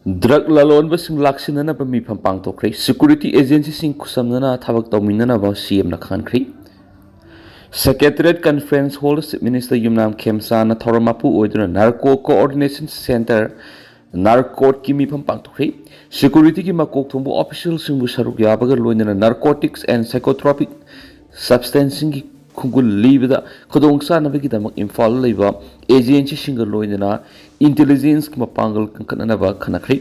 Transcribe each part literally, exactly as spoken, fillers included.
Drug ꯂꯂꯣꯟꯕꯁꯤꯡ ꯂꯥꯛꯁꯤꯟꯅꯅꯕ ꯃꯤꯐꯝ ꯄꯥꯡꯊꯣꯛꯈ꯭ꯔꯦ꯫ Security ꯑꯦꯖꯦꯟꯁꯤꯁꯤꯡ ꯈꯨꯠꯁꯝꯅꯅ ꯊꯕꯛ ꯇꯧꯃꯤꯟꯅꯅꯕ ꯁꯤꯑꯦꯝꯅ ꯈꯪꯍꯟꯈ꯭ꯔꯦ꯫ Secretariat conference ꯍꯣꯜꯗ ꯆꯤꯐ ꯃꯤꯅꯤꯁꯇꯔ ꯌꯨꯝꯅꯥꯝ ꯈꯦꯝꯆꯥꯟꯅ ꯊꯧꯔꯝ ꯃꯄꯨ ꯑꯣꯏꯗꯨꯅ ꯅꯥꯔꯀꯣ ꯀꯣꯑꯣꯔꯗꯤꯅꯦꯁꯟ ꯁꯦꯟꯇꯔ, ꯅꯥꯔꯀꯣꯠꯀꯤ ꯃꯤꯐꯝ ꯄꯥꯡꯊꯣꯛꯈ꯭ꯔꯦ꯫ ꯁꯦꯀ꯭ꯌꯨꯔꯤꯇꯤꯒꯤ ꯃꯀꯣꯛ ꯊꯣꯡꯕ ꯑꯣꯐꯤꯁꯤꯌꯦꯜꯁꯤꯡꯕꯨ ꯁꯔꯨꯛ ꯌꯥꯕꯒ ꯂꯣꯏꯅꯅ ꯅꯥꯔꯀꯣꯇꯤꯛꯁ ꯑꯦꯟ ꯁꯥꯏꯀꯣꯇ꯭ꯔꯣꯄꯤꯛ ꯁꯕꯁꯇꯦꯟꯁꯁꯤꯡꯒꯤ ꯈꯣꯡꯒꯨꯜ ꯂꯤꯕꯗ ꯈꯨꯗꯣꯡꯆꯥꯅꯕꯒꯤꯗꯃꯛ ꯏꯝꯐꯥꯜꯗ ꯂꯩꯕ ꯑꯦꯖꯦꯟꯁꯤꯁꯤꯡꯒ ꯂꯣꯏꯅꯅ ꯏꯟꯇꯦꯂꯤꯖꯦꯟꯁꯀꯤ ꯃꯄꯥꯡꯒꯜ ꯀꯟꯈꯠꯅꯅꯕ ꯈꯟꯅꯈ꯭ꯔꯦ꯫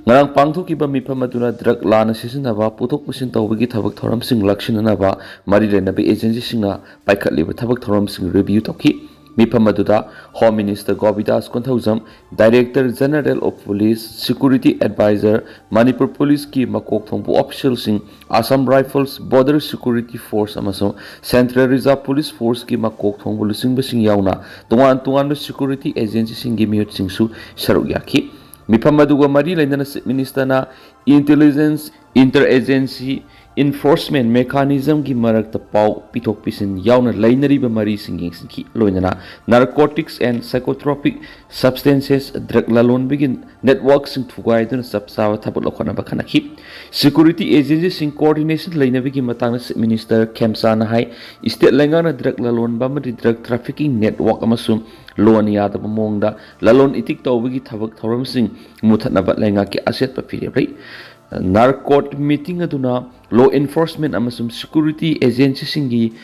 ꯉꯔꯥꯡ ꯄꯥꯡꯊꯣꯛꯈꯤꯕ ꯃꯤꯐꯝ ꯑꯗꯨꯅ ꯗ꯭ꯔꯒ ꯂꯥꯟꯅ ꯁꯤꯖꯤꯟꯅꯕ, ꯄꯨꯊꯣꯛ ꯄꯨꯁꯤꯟ ꯇꯧꯕꯒꯤ ꯊꯕꯛ ꯊꯧꯔꯝꯁꯤꯡ ꯂꯥꯛꯁꯤꯟꯅꯅꯕ ꯃꯔꯤ ꯂꯩꯅꯕ ꯑꯦꯖꯦꯟꯁꯤꯁꯤꯡꯅ ꯄꯥꯏꯈꯠꯂꯤꯕ ꯊꯕꯛ ꯊꯧꯔꯝꯁꯤꯡ ꯔꯤꯚꯤꯌꯨ ꯇꯧꯈꯤ꯫ ꯃꯤꯐꯝ ꯑꯗꯨꯗ home minister Gobindas Konthoujam, director general of police, security adviser, Manipur ꯄꯨꯂꯤꯁꯀꯤ ꯃꯀꯣꯛ ꯊꯣꯡꯕ ꯑꯣꯐꯤꯁꯤꯌꯦꯜꯁꯤꯡ, Assam rifles, border security force ꯑꯃꯁꯨꯡ ꯁꯦꯟꯇ꯭ꯔꯦꯜ ꯔꯤꯖꯥꯔꯚ ꯄꯨꯂꯤꯁ ꯐꯣꯔꯁꯀꯤ ꯃꯀꯣꯛ ꯊꯣꯡꯕ ꯂꯨꯆꯤꯡꯕꯁꯤꯡ ꯌꯥꯎꯅ ꯇꯣꯉꯥꯟ ꯇꯣꯉꯥꯟꯕ ꯁꯦꯀ꯭ꯌꯨꯔꯤꯇꯤ ꯑꯦꯖꯦꯟꯁꯤꯁꯤꯡꯒꯤ ꯃꯤꯍꯨꯠꯁꯤꯡꯁꯨ ꯁꯔꯨꯛ ꯌꯥꯈꯤ꯫ ꯃꯤꯐꯝ ꯑꯗꯨꯒ ꯃꯔꯤ ꯂꯩꯅꯅ ꯆꯤꯐ ꯃꯤꯅꯤꯁꯇꯔꯅ ꯏꯟꯇꯦꯂꯤꯖꯦꯟꯁ, ꯏꯟꯇꯔ ꯑꯦꯖꯦꯟꯁꯤ ꯏꯟꯐꯣꯔꯁꯃꯦꯟ ꯃꯦꯀꯥꯅꯤꯖꯝꯒꯤ ꯃꯔꯛꯇ ꯄꯥꯎ ꯄꯤꯊꯣꯛ ꯄꯤꯁꯤꯟ ꯌꯥꯎꯅ ꯂꯩꯅꯔꯤꯕ ꯃꯔꯤꯁꯤꯡ ꯌꯦꯡꯁꯤꯟꯈꯤ꯫ ꯂꯣꯏꯅꯅ narcotics and psychotropic substances drug ꯂꯂꯣꯟꯕꯒꯤ ꯅꯦꯠꯋꯥꯔꯛꯁꯤꯡ ꯊꯨꯒꯥꯏꯗꯨꯅ ꯆꯞ ꯆꯥꯕ ꯊꯕꯛ ꯂꯧꯈꯠꯅꯕ ꯈꯟꯅꯈꯤ꯫ ꯁꯦꯀ꯭ꯌꯨꯔꯤꯇꯤ ꯑꯦꯖꯦꯟꯁꯤꯁꯤꯡ ꯀꯣꯑꯣꯔꯗꯤꯅꯦꯁꯟ ꯂꯩꯅꯕꯒꯤ ꯃꯇꯥꯡꯗ ꯆꯤꯐ ꯃꯤꯅꯤꯁꯇꯔ ꯈꯦꯝꯆꯥꯟꯅ ꯍꯥꯏ, ꯁ꯭ꯇꯦꯠ ꯂꯩꯉꯥꯛꯅ ꯗ꯭ꯔꯒ ꯂꯂꯣꯟꯕ ꯑꯃꯗꯤ ꯗ꯭ꯔꯒ ꯇ꯭ꯔꯥꯐꯤꯀꯤꯡ ꯅꯦꯠꯋꯥꯔꯛ ꯑꯃꯁꯨꯡ ꯂꯣꯟ ꯌꯥꯗꯕ ꯃꯑꯣꯡꯗ ꯂꯂꯣꯟ ꯏꯇꯤꯛ ꯇꯧꯕꯒꯤ ꯊꯕꯛ ꯊꯧꯔꯝꯁꯤꯡ ꯃꯨꯊꯠꯅꯕ ꯂꯩꯉꯥꯛꯀꯤ ꯑꯆꯦꯠꯄ ꯐꯤꯔꯦꯞ ꯂꯩ꯫ ꯅꯥꯔꯀꯣꯠ ꯃꯤꯇꯤꯡ ꯑꯗꯨꯅ ꯂꯣ ꯏꯟꯐꯣꯔꯁꯃꯦꯟ ꯑꯃꯁꯨꯡ ꯁꯦꯀ꯭ꯌꯨꯔꯤꯇꯤ ꯑꯦꯖꯦꯟꯁꯤꯁꯤꯡꯒꯤ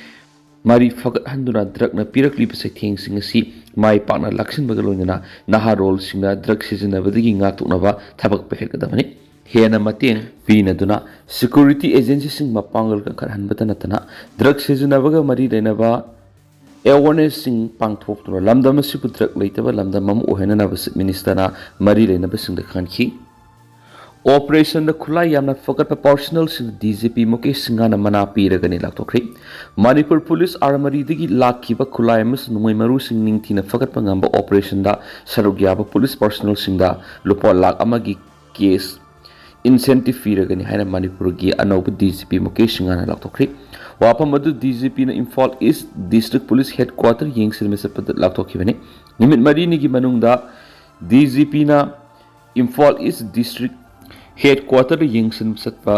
ꯃꯔꯤ ꯐꯒꯠꯍꯟꯗꯨꯅ ꯗ꯭ꯔꯒꯅ ꯄꯤꯔꯛꯂꯤꯕ ꯆꯩꯊꯦꯡꯁꯤꯡ ꯑꯁꯤ ꯃꯥꯏ ꯄꯥꯛꯅ ꯂꯥꯛꯁꯤꯟꯕꯒ ꯂꯣꯏꯅꯅ ꯅꯍꯥꯔꯣꯜꯁꯤꯡꯅ ꯗ꯭ꯔꯒ ꯁꯤꯖꯤꯟꯅꯕꯗꯒꯤ ꯉꯥꯛꯊꯣꯛꯅꯕ ꯊꯕꯛ ꯄꯥꯏꯈꯠꯀꯗꯕꯅꯤ꯫ ꯍꯦꯟꯅ ꯃꯇꯦꯡ ꯄꯤꯅꯗꯨꯅ ꯁꯦꯀ꯭ꯌꯨꯔꯤꯇꯤ ꯑꯦꯖꯦꯟꯁꯤꯁꯤꯡ ꯃꯄꯥꯡꯒꯜ ꯀꯟꯈꯠꯍꯟꯕꯇ ꯅꯠꯇꯅ ꯗ꯭ꯔꯒ ꯁꯤꯖꯤꯟꯅꯕꯒ ꯃꯔꯤ ꯂꯩꯅꯕ ꯑꯦꯋꯥꯔꯅꯦꯁꯁꯤꯡ ꯄꯥꯡꯊꯣꯛꯇꯨꯅ ꯂꯝꯗꯝ ꯑꯁꯤꯕꯨ ꯗ꯭ꯔꯒ ꯂꯩꯇꯕ ꯂꯝꯗꯝ ꯑꯃ ꯑꯣꯏꯍꯟꯅꯅꯕ ꯆꯤꯐ ꯃꯤꯅꯤꯁꯇꯔꯅ ꯃꯔꯤ ꯂꯩꯅꯕꯁꯤꯡꯗ ꯈꯪꯍꯟꯈꯤ꯫ ꯑꯣꯄꯔꯦꯁꯟꯗ ꯈꯨꯠꯂꯥꯏ ꯌꯥꯝꯅ ꯐꯒꯠꯄ ꯄꯥꯔꯁꯅꯦꯜꯁꯤꯡ ꯗꯤ ꯖꯤ ꯄꯤ ꯃꯨꯀꯦꯁ ꯁꯤꯡꯍꯅ ꯃꯅꯥ ꯄꯤꯔꯒꯅꯤ ꯂꯥꯎꯊꯣꯛꯈ꯭ꯔꯦ꯫ ꯃꯅꯤꯄꯨꯔ ꯄꯨꯂꯤꯁ ꯑꯥꯔꯃꯔꯤꯗꯒꯤ ꯂꯥꯛꯈꯤꯕ ꯈꯨꯠꯂꯥꯏ ꯑꯃꯁꯨꯡ ꯅꯣꯡꯃꯩ ꯃꯔꯨꯁꯤꯡ ꯅꯤꯡꯊꯤꯅ ꯐꯒꯠꯄ ꯉꯝꯕ ꯑꯣꯄꯔꯦꯁꯟꯗ ꯁꯔꯨꯛ ꯌꯥꯕ ꯄꯨꯂꯤꯁ ꯄꯥꯔꯁꯅꯦꯜꯁꯤꯡꯗ ꯂꯨꯄꯥ ꯂꯥꯈ ꯑꯃꯒꯤ ꯀꯦꯁ ꯏꯟꯁꯦꯟꯇꯤꯞ ꯄꯤꯔꯒꯅꯤ ꯍꯥꯏꯅ ꯃꯅꯤꯄꯨꯔꯒꯤ ꯑꯅꯧꯕ ꯗꯤ ꯖꯤ ꯄꯤ ꯃꯨꯀꯦꯁ ꯁꯤꯡꯍꯅ ꯂꯥꯎꯊꯣꯛꯈ꯭ꯔꯦ꯫ ꯋꯥꯐꯝ ꯑꯗꯨ ꯗꯤ ꯖꯤ ꯄꯤꯅ ꯏꯝꯐꯥꯜ ꯏꯁ ꯗꯤꯁꯇ꯭ꯔꯤꯛ ꯄꯨꯂꯤꯁ ꯍꯦꯗꯀ꯭ꯋꯥꯇꯔ ꯌꯦꯡꯁꯤꯟꯕ ꯆꯠꯄꯗ ꯂꯥꯎꯊꯣꯛꯈꯤꯕꯅꯤ꯫ ꯅꯨꯃꯤꯠ ꯃꯔꯤꯅꯤꯒꯤ ꯃꯅꯨꯡꯗ ꯗꯤ ꯖꯤ ꯄꯤꯅ ꯏꯝꯐꯥꯜ ꯏꯁ ꯗꯤꯁꯇ꯭ꯔꯤꯛ ꯍꯦꯗꯀ꯭ꯋꯥꯇꯔꯗ ꯌꯦꯡꯁꯤꯟꯕ ꯆꯠꯄ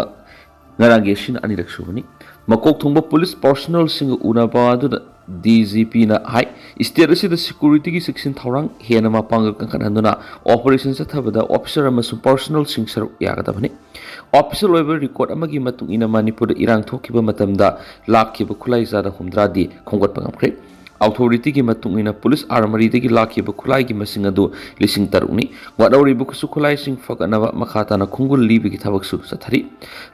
ꯉꯔꯥꯡꯒꯤ ꯑꯁꯤꯅ ꯑꯅꯤꯔꯛ ꯁꯨꯕꯅꯤ꯫ ꯃꯀꯣꯛ ꯊꯣꯡꯕ ꯄꯨꯂꯤꯁ ꯄꯥꯔꯁꯣꯅꯦꯜꯁꯤꯡꯒ ꯎꯅꯕ ꯑꯗꯨꯗ ꯗꯤ ꯖꯤ ꯄꯤꯅ ꯍꯥꯏ, ꯁ꯭ꯇꯦꯠ ꯑꯁꯤꯗ ꯁꯦꯀ꯭ꯌꯨꯔꯤꯇꯤꯒꯤ ꯆꯦꯛꯁꯤꯟ ꯊꯧꯔꯥꯡ ꯍꯦꯟꯅ ꯃꯄꯥꯡꯒꯜ ꯀꯟꯈꯠꯍꯟꯗꯨꯅ ꯑꯣꯄꯔꯦꯁꯟ ꯆꯠꯊꯕꯗ ꯑꯣꯐꯤꯁꯔ ꯑꯃꯁꯨꯡ ꯄꯥꯔꯁꯣꯅꯦꯜꯁꯤꯡ ꯁꯔꯨꯛ ꯌꯥꯒꯗꯕꯅꯤ꯫ ꯑꯣꯐꯤꯁꯤꯌꯦꯜ ꯑꯣꯏꯕ ꯔꯦꯀꯣꯔꯗ ꯑꯃꯒꯤ ꯃꯇꯨꯡ ꯏꯟꯅ ꯃꯅꯤꯄꯨꯔꯗ ꯏꯔꯥꯡ ꯊꯣꯛꯈꯤꯕ ꯃꯇꯝꯗ ꯂꯥꯛꯈꯤꯕ ꯈꯨꯠꯂꯥꯏ ꯆꯥꯗ ꯍꯨꯝꯗ꯭ꯔꯥꯗꯤ ꯈꯣꯝꯒꯠꯄ ꯉꯝꯈ꯭ꯔꯦ꯫ ꯑꯣꯊꯣꯔꯤꯇꯤꯒꯤ ꯃꯇꯨꯡ ꯏꯟꯅ ꯄꯨꯂꯤꯁ ꯑꯥꯔꯃꯔꯤꯗꯒꯤ ꯂꯥꯛꯈꯤꯕ ꯈꯨꯠꯂꯥꯏꯒꯤ ꯃꯁꯤꯡ ꯑꯗꯨ ꯂꯤꯁꯤꯡ ꯇꯔꯨꯛꯅꯤ꯫ ꯋꯥꯠꯍꯧꯔꯤꯕ ꯈꯨꯠꯁꯨ ꯈꯨꯠꯂꯥꯏꯁꯤꯡ ꯐꯒꯠꯅꯕ ꯃꯈꯥ ꯇꯥꯅ ꯈꯣꯡꯒꯨꯜ ꯂꯤꯕꯒꯤ ꯊꯕꯛꯁꯨ ꯆꯠꯊꯔꯤ꯫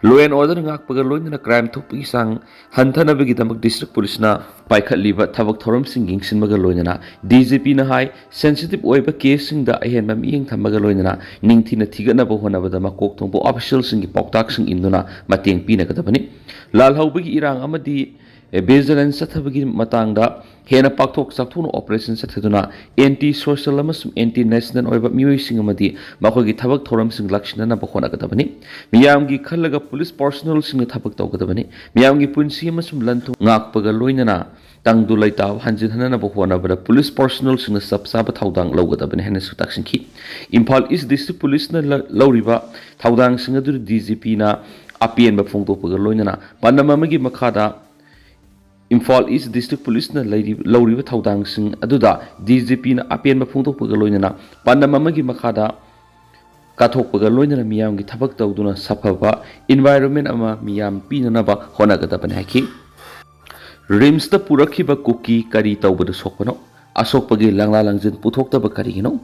Law and order ꯉꯥꯛꯄꯒ ꯂꯣꯏꯅꯅ ꯀ꯭ꯔꯥꯏꯝ ꯊꯣꯛꯄꯒꯤ ꯆꯥꯡ ꯍꯟꯊꯅꯕꯒꯤꯗꯃꯛ ꯗꯤꯁꯇ꯭ꯔꯤꯛ ꯄꯨꯂꯤꯁꯅ ꯄꯥꯏꯈꯠꯂꯤꯕ ꯊꯕꯛ ꯊꯧꯔꯝꯁꯤꯡ ꯌꯦꯡꯁꯤꯟꯕꯒ ꯂꯣꯏꯅꯅ ꯗꯤ ꯖꯤ ꯄꯤꯅ ꯍꯥꯏ, ꯁꯦꯟꯁꯤꯇꯤꯚ ꯑꯣꯏꯕ ꯀꯦꯁꯁꯤꯡꯗ ꯑꯍꯦꯟꯕ ꯃꯤꯠꯌꯦꯡ ꯊꯝꯕꯒ ꯂꯣꯏꯅꯅ ꯅꯤꯡꯊꯤꯅ ꯊꯤꯒꯠꯅꯕ ꯍꯣꯠꯅꯕꯗ ꯃꯀꯣꯛ ꯊꯣꯡꯕ ꯑꯣꯐꯤꯁꯤꯌꯦꯜꯁꯤꯡꯒꯤ ꯄꯥꯎꯇꯥꯛꯁꯤꯡ ꯏꯟꯗꯨꯅ ꯃꯇꯦꯡ ꯄꯤꯅꯒꯗꯕꯅꯤ꯫ ꯂꯥꯜꯍꯧꯕꯒꯤ ꯏꯔꯥꯡ ꯑꯃꯗꯤ ꯚꯤꯖꯤꯂꯦꯟꯁ ꯆꯠꯊꯕꯒꯤ ꯃꯇꯥꯡꯗ ꯍꯦꯟꯅ ꯄꯥꯛꯊꯣꯛ ꯆꯥꯎꯊꯣꯛꯅ ꯑꯣꯄꯔꯦꯁꯟ ꯆꯠꯊꯗꯨꯅ ꯑꯦꯟꯇꯤ ꯁꯣꯁꯤꯌꯦꯜ ꯑꯃꯁꯨꯡ ꯑꯦꯟꯇꯤ ꯅꯦꯁꯅꯦꯜ ꯑꯣꯏꯕ ꯃꯤꯑꯣꯏꯁꯤꯡ ꯑꯃꯗꯤ ꯃꯈꯣꯏꯒꯤ ꯊꯕꯛ ꯊꯧꯔꯝꯁꯤꯡ ꯂꯥꯛꯁꯤꯟꯅꯅꯕ ꯍꯣꯠꯅꯒꯗꯕꯅꯤ꯫ ꯃꯤꯌꯥꯝꯒꯤ ꯈꯜꯂꯒ ꯄꯨꯂꯤꯁ ꯄꯥꯔꯁꯣꯅꯦꯜꯁꯤꯡꯅ ꯊꯕꯛ ꯇꯧꯒꯗꯕꯅꯤ꯫ ꯃꯤꯌꯥꯝꯒꯤ ꯄꯨꯟꯁꯤ ꯑꯃꯁꯨꯡ ꯂꯟ ꯊꯨꯝ ꯉꯥꯛꯄꯒ ꯂꯣꯏꯅꯅ ꯇꯪꯗꯨ ꯂꯩꯇꯥꯕ ꯍꯟꯖꯤꯟꯍꯟꯅꯕ ꯍꯣꯠꯅꯕꯗ ꯄꯨꯂꯤꯁ ꯄꯥꯔꯁꯣꯅꯦꯜꯁꯤꯡꯅ ꯆꯞ ꯆꯥꯕ ꯊꯧꯗꯥꯡ ꯂꯧꯒꯗꯕꯅꯤ ꯍꯥꯏꯅꯁꯨ ꯇꯥꯛꯁꯤꯟꯈꯤ꯫ ꯏꯝꯐꯥꯜ ꯏꯁ ꯗꯤꯁꯇ꯭ꯔꯤꯛ ꯄꯨꯂꯤꯁꯅ ꯂ-, ꯂꯧꯔꯤꯕ ꯊꯧꯗꯥꯡꯁꯤꯡ ꯑꯗꯨꯗ ꯗꯤ ꯖꯤ ꯄꯤꯅ ꯑꯄꯦꯟꯕ ꯐꯣꯡꯗꯣꯛꯄꯒ ꯂꯣꯏꯅꯅ ꯄꯥꯟꯗꯝ ꯑꯃꯒꯤ ꯃꯈꯥꯗ ꯏꯝꯐꯥꯜ ꯏꯁ ꯗꯤꯁꯇ꯭ꯔꯤꯛ ꯄꯨꯂꯤꯁꯅ ꯂꯩꯔꯤ-, ꯂꯧꯔꯤꯕ ꯊꯧꯗꯥꯡꯁꯤꯡ ꯑꯗꯨꯗ ꯗꯤ ꯖꯤ ꯄꯤꯅ ꯑꯄꯦꯟꯕ ꯐꯣꯡꯗꯣꯛꯄꯒ ꯂꯣꯏꯅꯅ ꯄꯥꯟꯗꯝ ꯑꯃꯒꯤ ꯃꯈꯥꯗ ꯀꯠꯊꯣꯛꯄꯒ ꯂꯣꯏꯅꯅ ꯃꯤꯌꯥꯝꯒꯤ ꯊꯕꯛ ꯇꯧꯗꯨꯅ ꯁꯥꯐꯕ ꯏꯟꯚꯥꯏꯔꯣꯟꯃꯦꯟ ꯑꯃ ꯃꯤꯌꯥꯝ ꯄꯤꯅꯅꯕ ꯍꯣꯠꯅꯒꯗꯕꯅꯤ ꯍꯥꯏꯈꯤ꯫ ꯔꯤꯝꯁꯇ ꯄꯨꯔꯛꯈꯤꯕ ꯀꯨꯀꯤ ꯀꯔꯤ ꯇꯧꯕꯗ ꯁꯣꯛꯄꯅꯣ? ꯑꯁꯣꯛꯄꯒꯤ ꯂꯪꯂꯥ ꯂꯪꯖꯤꯟ ꯄꯨꯊꯣꯛꯇꯕ ꯀꯔꯤꯒꯤꯅꯣ?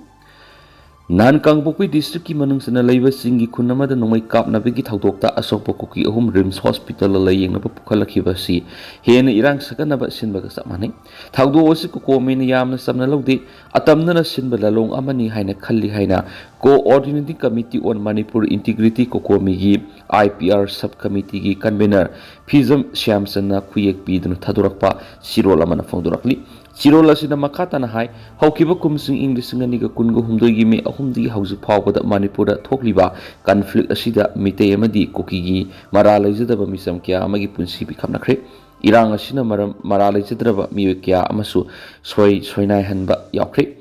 ꯅꯍꯥꯟ ꯀꯥꯡꯄꯣꯛꯄꯤ ꯗꯤꯁꯇ꯭ꯔꯤꯛꯀꯤ ꯃꯅꯨꯡ ꯆꯟꯅ ꯂꯩꯕ ꯆꯤꯡꯒꯤ ꯈꯨꯟ ꯑꯃꯗ ꯅꯣꯡꯃꯩ ꯀꯥꯞꯅꯕꯒꯤ ꯊꯧꯗꯣꯛꯇ ꯑꯁꯣꯛꯄ ꯀꯨꯀꯤ ꯑꯍꯨꯝ ꯔꯤꯝꯁ ꯍꯣꯁꯄꯤꯇꯥꯜꯗ ꯂꯥꯌꯦꯡꯅꯕ ꯄꯨꯈꯠꯂꯛꯈꯤꯕ ꯑꯁꯤ ꯍꯦꯟꯅ ꯏꯔꯥꯡ ꯁꯥꯒꯠꯅꯕ ꯁꯤꯟꯕꯒ ꯆꯞ ꯃꯥꯟꯅꯩ꯫ ꯊꯧꯗꯣꯛ ꯑꯁꯤ ꯀꯣꯀꯣꯃꯤꯅ ꯌꯥꯝꯅ ꯆꯝꯅ ꯂꯧꯗꯦ, ꯑꯇꯝꯅꯅ ꯁꯤꯟꯕ ꯂꯥꯂꯣꯡ ꯑꯃꯅꯤ ꯍꯥꯏꯅ ꯈꯜꯂꯤ ꯍꯥꯏꯅ Coordinating Committee on Manipur Integrity ꯀꯣꯀꯣꯃꯤꯒꯤ ꯑꯥꯏ ꯄꯤ ꯑꯥꯔ ꯁꯕ ꯀꯃꯤꯇꯤꯒꯤ ꯀꯟꯚꯦꯅꯔ ꯐꯤꯖꯝ ꯁ꯭ꯌꯥꯝꯆꯟꯅ ꯈꯨꯌꯦꯛ ꯄꯤꯗꯨꯅ ꯊꯥꯗꯣꯔꯛꯄ ꯆꯦꯔꯣꯜ ꯑꯃꯅ ꯐꯣꯡꯗꯣꯔꯛꯂꯤ꯫ ꯆꯦꯔꯣꯜ ꯑꯁꯤꯗ ꯃꯈꯥ ꯇꯥꯅ ꯍꯥꯏ, ꯍꯧꯈꯤꯕ ꯀꯨꯝꯁꯤꯡ ꯏꯪ ꯂꯤꯁꯤꯡ ꯑꯅꯤꯒ ꯀꯨꯟꯒ ꯍꯨꯝꯗꯣꯏꯒꯤ ꯃꯦ ꯑꯍꯨꯝꯗꯒꯤ ꯍꯧꯖꯤꯛ ꯐꯥꯎꯕꯗ ꯃꯅꯤꯄꯨꯔꯗ ꯊꯣꯛꯂꯤꯕ ꯀꯟꯐ꯭ꯂꯤꯛ ꯑꯁꯤꯗ ꯃꯤꯇꯩ ꯑꯃꯗꯤ ꯀꯨꯀꯤꯒꯤ ꯃꯔꯥ ꯂꯩꯖꯗꯕ ꯃꯤꯆꯝ ꯀꯌꯥ ꯑꯃꯒꯤ ꯄꯨꯟꯁꯤ ꯄꯤꯈꯝꯅꯈ꯭ꯔꯦ꯫ ꯏꯔꯥꯡ ꯑꯁꯤꯅ ꯃꯔꯝ ꯃꯔꯥ ꯂꯩꯖꯗ꯭ꯔꯕ ꯃꯤꯑꯣꯏ ꯀꯌꯥ ꯑꯃꯁꯨ ꯁꯣꯏ ꯁꯣꯏꯅꯥꯏꯍꯟꯕ ꯌꯥꯎꯈ꯭ꯔꯦ꯫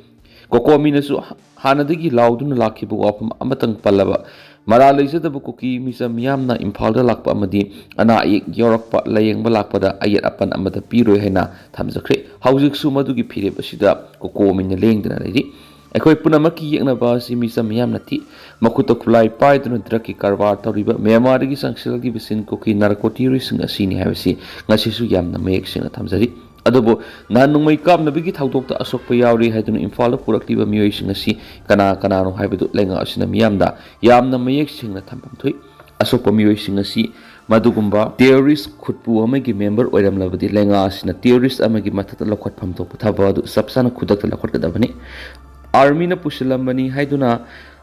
ꯀꯣꯀꯣꯃꯤꯅꯁꯨ ꯍꯥꯟꯅꯗꯒꯤ ꯂꯥꯎꯗꯨꯅ ꯂꯥꯛꯈꯤꯕ ꯋꯥꯐꯝ ꯑꯃꯇꯪ ꯄꯜꯂꯕ ꯃꯔꯥꯜ ꯂꯩꯖꯗꯕ ꯀꯨꯀꯤ ꯃꯤꯆꯝ ꯃꯤꯌꯥꯝꯅ ꯏꯝꯐꯥꯜꯗ ꯂꯥꯛꯄ ꯑꯃꯗꯤ ꯑꯅꯥ ꯑꯌꯦꯛ ꯌꯥꯎꯔꯛꯄ, ꯂꯥꯌꯦꯡꯕ ꯂꯥꯛꯄꯗ ꯑꯌꯦꯠ ꯑꯄꯟ ꯑꯃꯠꯇ ꯄꯤꯔꯣꯏ ꯍꯥꯏꯅ ꯊꯝꯖꯈ꯭ꯔꯦ꯫ ꯍꯧꯖꯤꯛꯁꯨ ꯃꯗꯨꯒꯤ ꯐꯤꯔꯦꯞ ꯑꯁꯤꯗ ꯀꯣꯀꯣꯃꯤꯅ ꯂꯦꯡꯗꯅ ꯂꯩꯔꯤ꯫ ꯑꯩꯈꯣꯏ ꯄꯨꯝꯅꯃꯛꯀꯤ ꯌꯦꯛꯅꯕ ꯑꯁꯤ ꯃꯤꯆꯝ ꯃꯤꯌꯥꯝꯅ ꯊꯤ꯫ ꯃꯈꯨꯠꯇ ꯈꯨꯠꯂꯥꯏ ꯄꯥꯏꯗꯨꯅ ꯗ꯭ꯔꯒꯀꯤ ꯀꯔꯕꯥꯔ ꯇꯧꯔꯤꯕ ꯃ꯭ꯌꯥꯟꯃꯥꯔꯗꯒꯤ ꯆꯪꯁꯤꯜꯂꯛꯂꯤꯕꯁꯤꯡ ꯀꯨꯀꯤ ꯅꯥꯔꯀꯣ ꯇꯦꯔꯣꯔꯤꯁꯁꯤꯡ ꯑꯁꯤꯅꯤ ꯍꯥꯏꯕꯁꯤ ꯉꯁꯤꯁꯨ ꯌꯥꯝꯅ ꯃꯌꯦꯛ ꯁꯦꯡꯅ ꯊꯝꯖꯔꯤ꯫ ꯑꯗꯨꯕꯨ ꯅꯍꯥꯟ ꯅꯣꯡꯃꯩ ꯀꯥꯞꯅꯕꯒꯤ ꯊꯧꯗꯣꯛꯇ ꯑꯁꯣꯛꯄ ꯌꯥꯎꯔꯤ ꯍꯥꯏꯗꯨꯅ ꯏꯝꯐꯥꯜꯗ ꯄꯨꯔꯛꯂꯤꯕ ꯃꯤꯑꯣꯏꯁꯤꯡ ꯑꯁꯤ ꯀꯅꯥ ꯀꯅꯥꯅꯣ ꯍꯥꯏꯕꯗꯨ ꯂꯩꯉꯥꯛ ꯑꯁꯤꯅ ꯃꯤꯌꯥꯝꯗ ꯌꯥꯝꯅ ꯃꯌꯦꯛ ꯁꯦꯡꯅ ꯊꯝꯐꯝ ꯊꯣꯛꯏ꯫ ꯑꯁꯣꯛꯄ ꯃꯤꯑꯣꯏꯁꯤꯡ ꯑꯁꯤ ꯃꯗꯨꯒꯨꯝꯕ ꯇꯦꯔꯣꯔꯤꯁ ꯈꯨꯠꯄꯨ ꯑꯃꯒꯤ ꯃꯦꯝꯕꯔ ꯑꯣꯏꯔꯝꯂꯕꯗꯤ ꯂꯩꯉꯥꯛ ꯑꯁꯤꯅ ꯇꯦꯔꯣꯔꯤꯁ ꯑꯃꯒꯤ ꯃꯊꯛꯇ ꯂꯧꯈꯠꯐꯝ ꯊꯣꯛꯄ ꯊꯕꯛ ꯑꯗꯨ ꯆꯞ ꯆꯥꯅ ꯈꯨꯗꯛꯇ ꯂꯧꯈꯠꯀꯗꯕꯅꯤ꯫ ꯑꯥꯔꯃꯤꯅ ꯄꯨꯁꯤꯜꯂꯝꯕꯅꯤ ꯍꯥꯏꯗꯨꯅ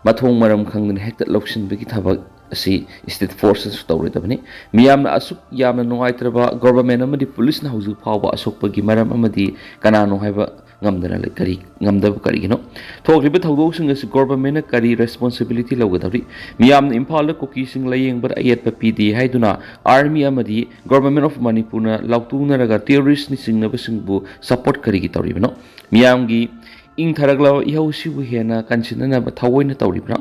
ꯃꯊꯣꯡ ꯃꯔꯝ ꯈꯪꯗꯅ ꯍꯦꯛꯇ ꯂꯧꯁꯤꯟꯕꯒꯤ ꯊꯕꯛ ꯑꯁꯤ ꯁ꯭ꯇꯦꯠ ꯐꯣꯔꯁꯅꯁꯨ ꯇꯧꯔꯣꯏꯗꯕꯅꯤ꯫ ꯃꯤꯌꯥꯝꯅ ꯑꯁꯨꯛ ꯌꯥꯝꯅ ꯅꯨꯡꯉꯥꯏꯇ꯭ꯔꯕ ꯒꯣꯚꯔꯟꯃꯦꯟꯠ ꯑꯃꯗꯤ ꯄꯨꯂꯤꯁꯅ ꯍꯧꯖꯤꯛ ꯐꯥꯎꯕ ꯑꯁꯣꯛꯄꯒꯤ ꯃꯔꯝ ꯑꯃꯗꯤ ꯀꯅꯥꯅꯣ ꯍꯥꯏꯕ ꯉꯝꯗꯅ ꯂꯩ-, ꯀꯔꯤ, ꯉꯝꯗꯕ ꯀꯔꯤꯒꯤꯅꯣ? ꯊꯣꯛꯂꯤꯕ ꯊꯧꯗꯣꯛꯁꯤꯡ ꯑꯁꯤ ꯒꯣꯚꯔꯟꯃꯦꯟꯠꯅ ꯀꯔꯤ ꯔꯦꯁꯄꯣꯟꯁꯤꯕꯤꯂꯤꯇꯤ ꯂꯧꯒꯗꯧꯔꯤ? ꯃꯤꯌꯥꯝꯅ ꯏꯝꯐꯥꯜꯗ ꯀꯨꯀꯤꯁꯤꯡ ꯂꯥꯌꯦꯡꯕꯗ ꯑꯌꯦꯠꯄ ꯄꯤꯗꯦ ꯍꯥꯏꯗꯨꯅ ꯑꯥꯔꯃꯤ ꯑꯃꯗꯤ ꯒꯣꯚꯔꯟꯃꯦꯟꯠ ꯑꯣꯐ ꯃꯅꯤꯄꯨꯔꯅ ꯂꯥꯎꯊꯣꯛꯅꯔꯒ ꯇꯦꯔꯣꯔꯤꯁꯅꯤ ꯆꯤꯡꯅꯕꯁꯤꯡꯕꯨ ꯁꯄꯣꯔꯠ ꯀꯔꯤꯒꯤ ꯇꯧꯔꯤꯕꯅꯣ? ꯃꯤꯌꯥꯝꯒꯤ ꯏꯪꯊꯔꯛꯂꯕ ꯏꯍꯧꯁꯤꯕꯨ ꯍꯦꯟꯅ ꯀꯟꯁꯤꯟꯅꯅꯕ ꯊꯑꯣꯏꯅ ꯇꯧꯔꯤꯕ꯭ꯔꯥ?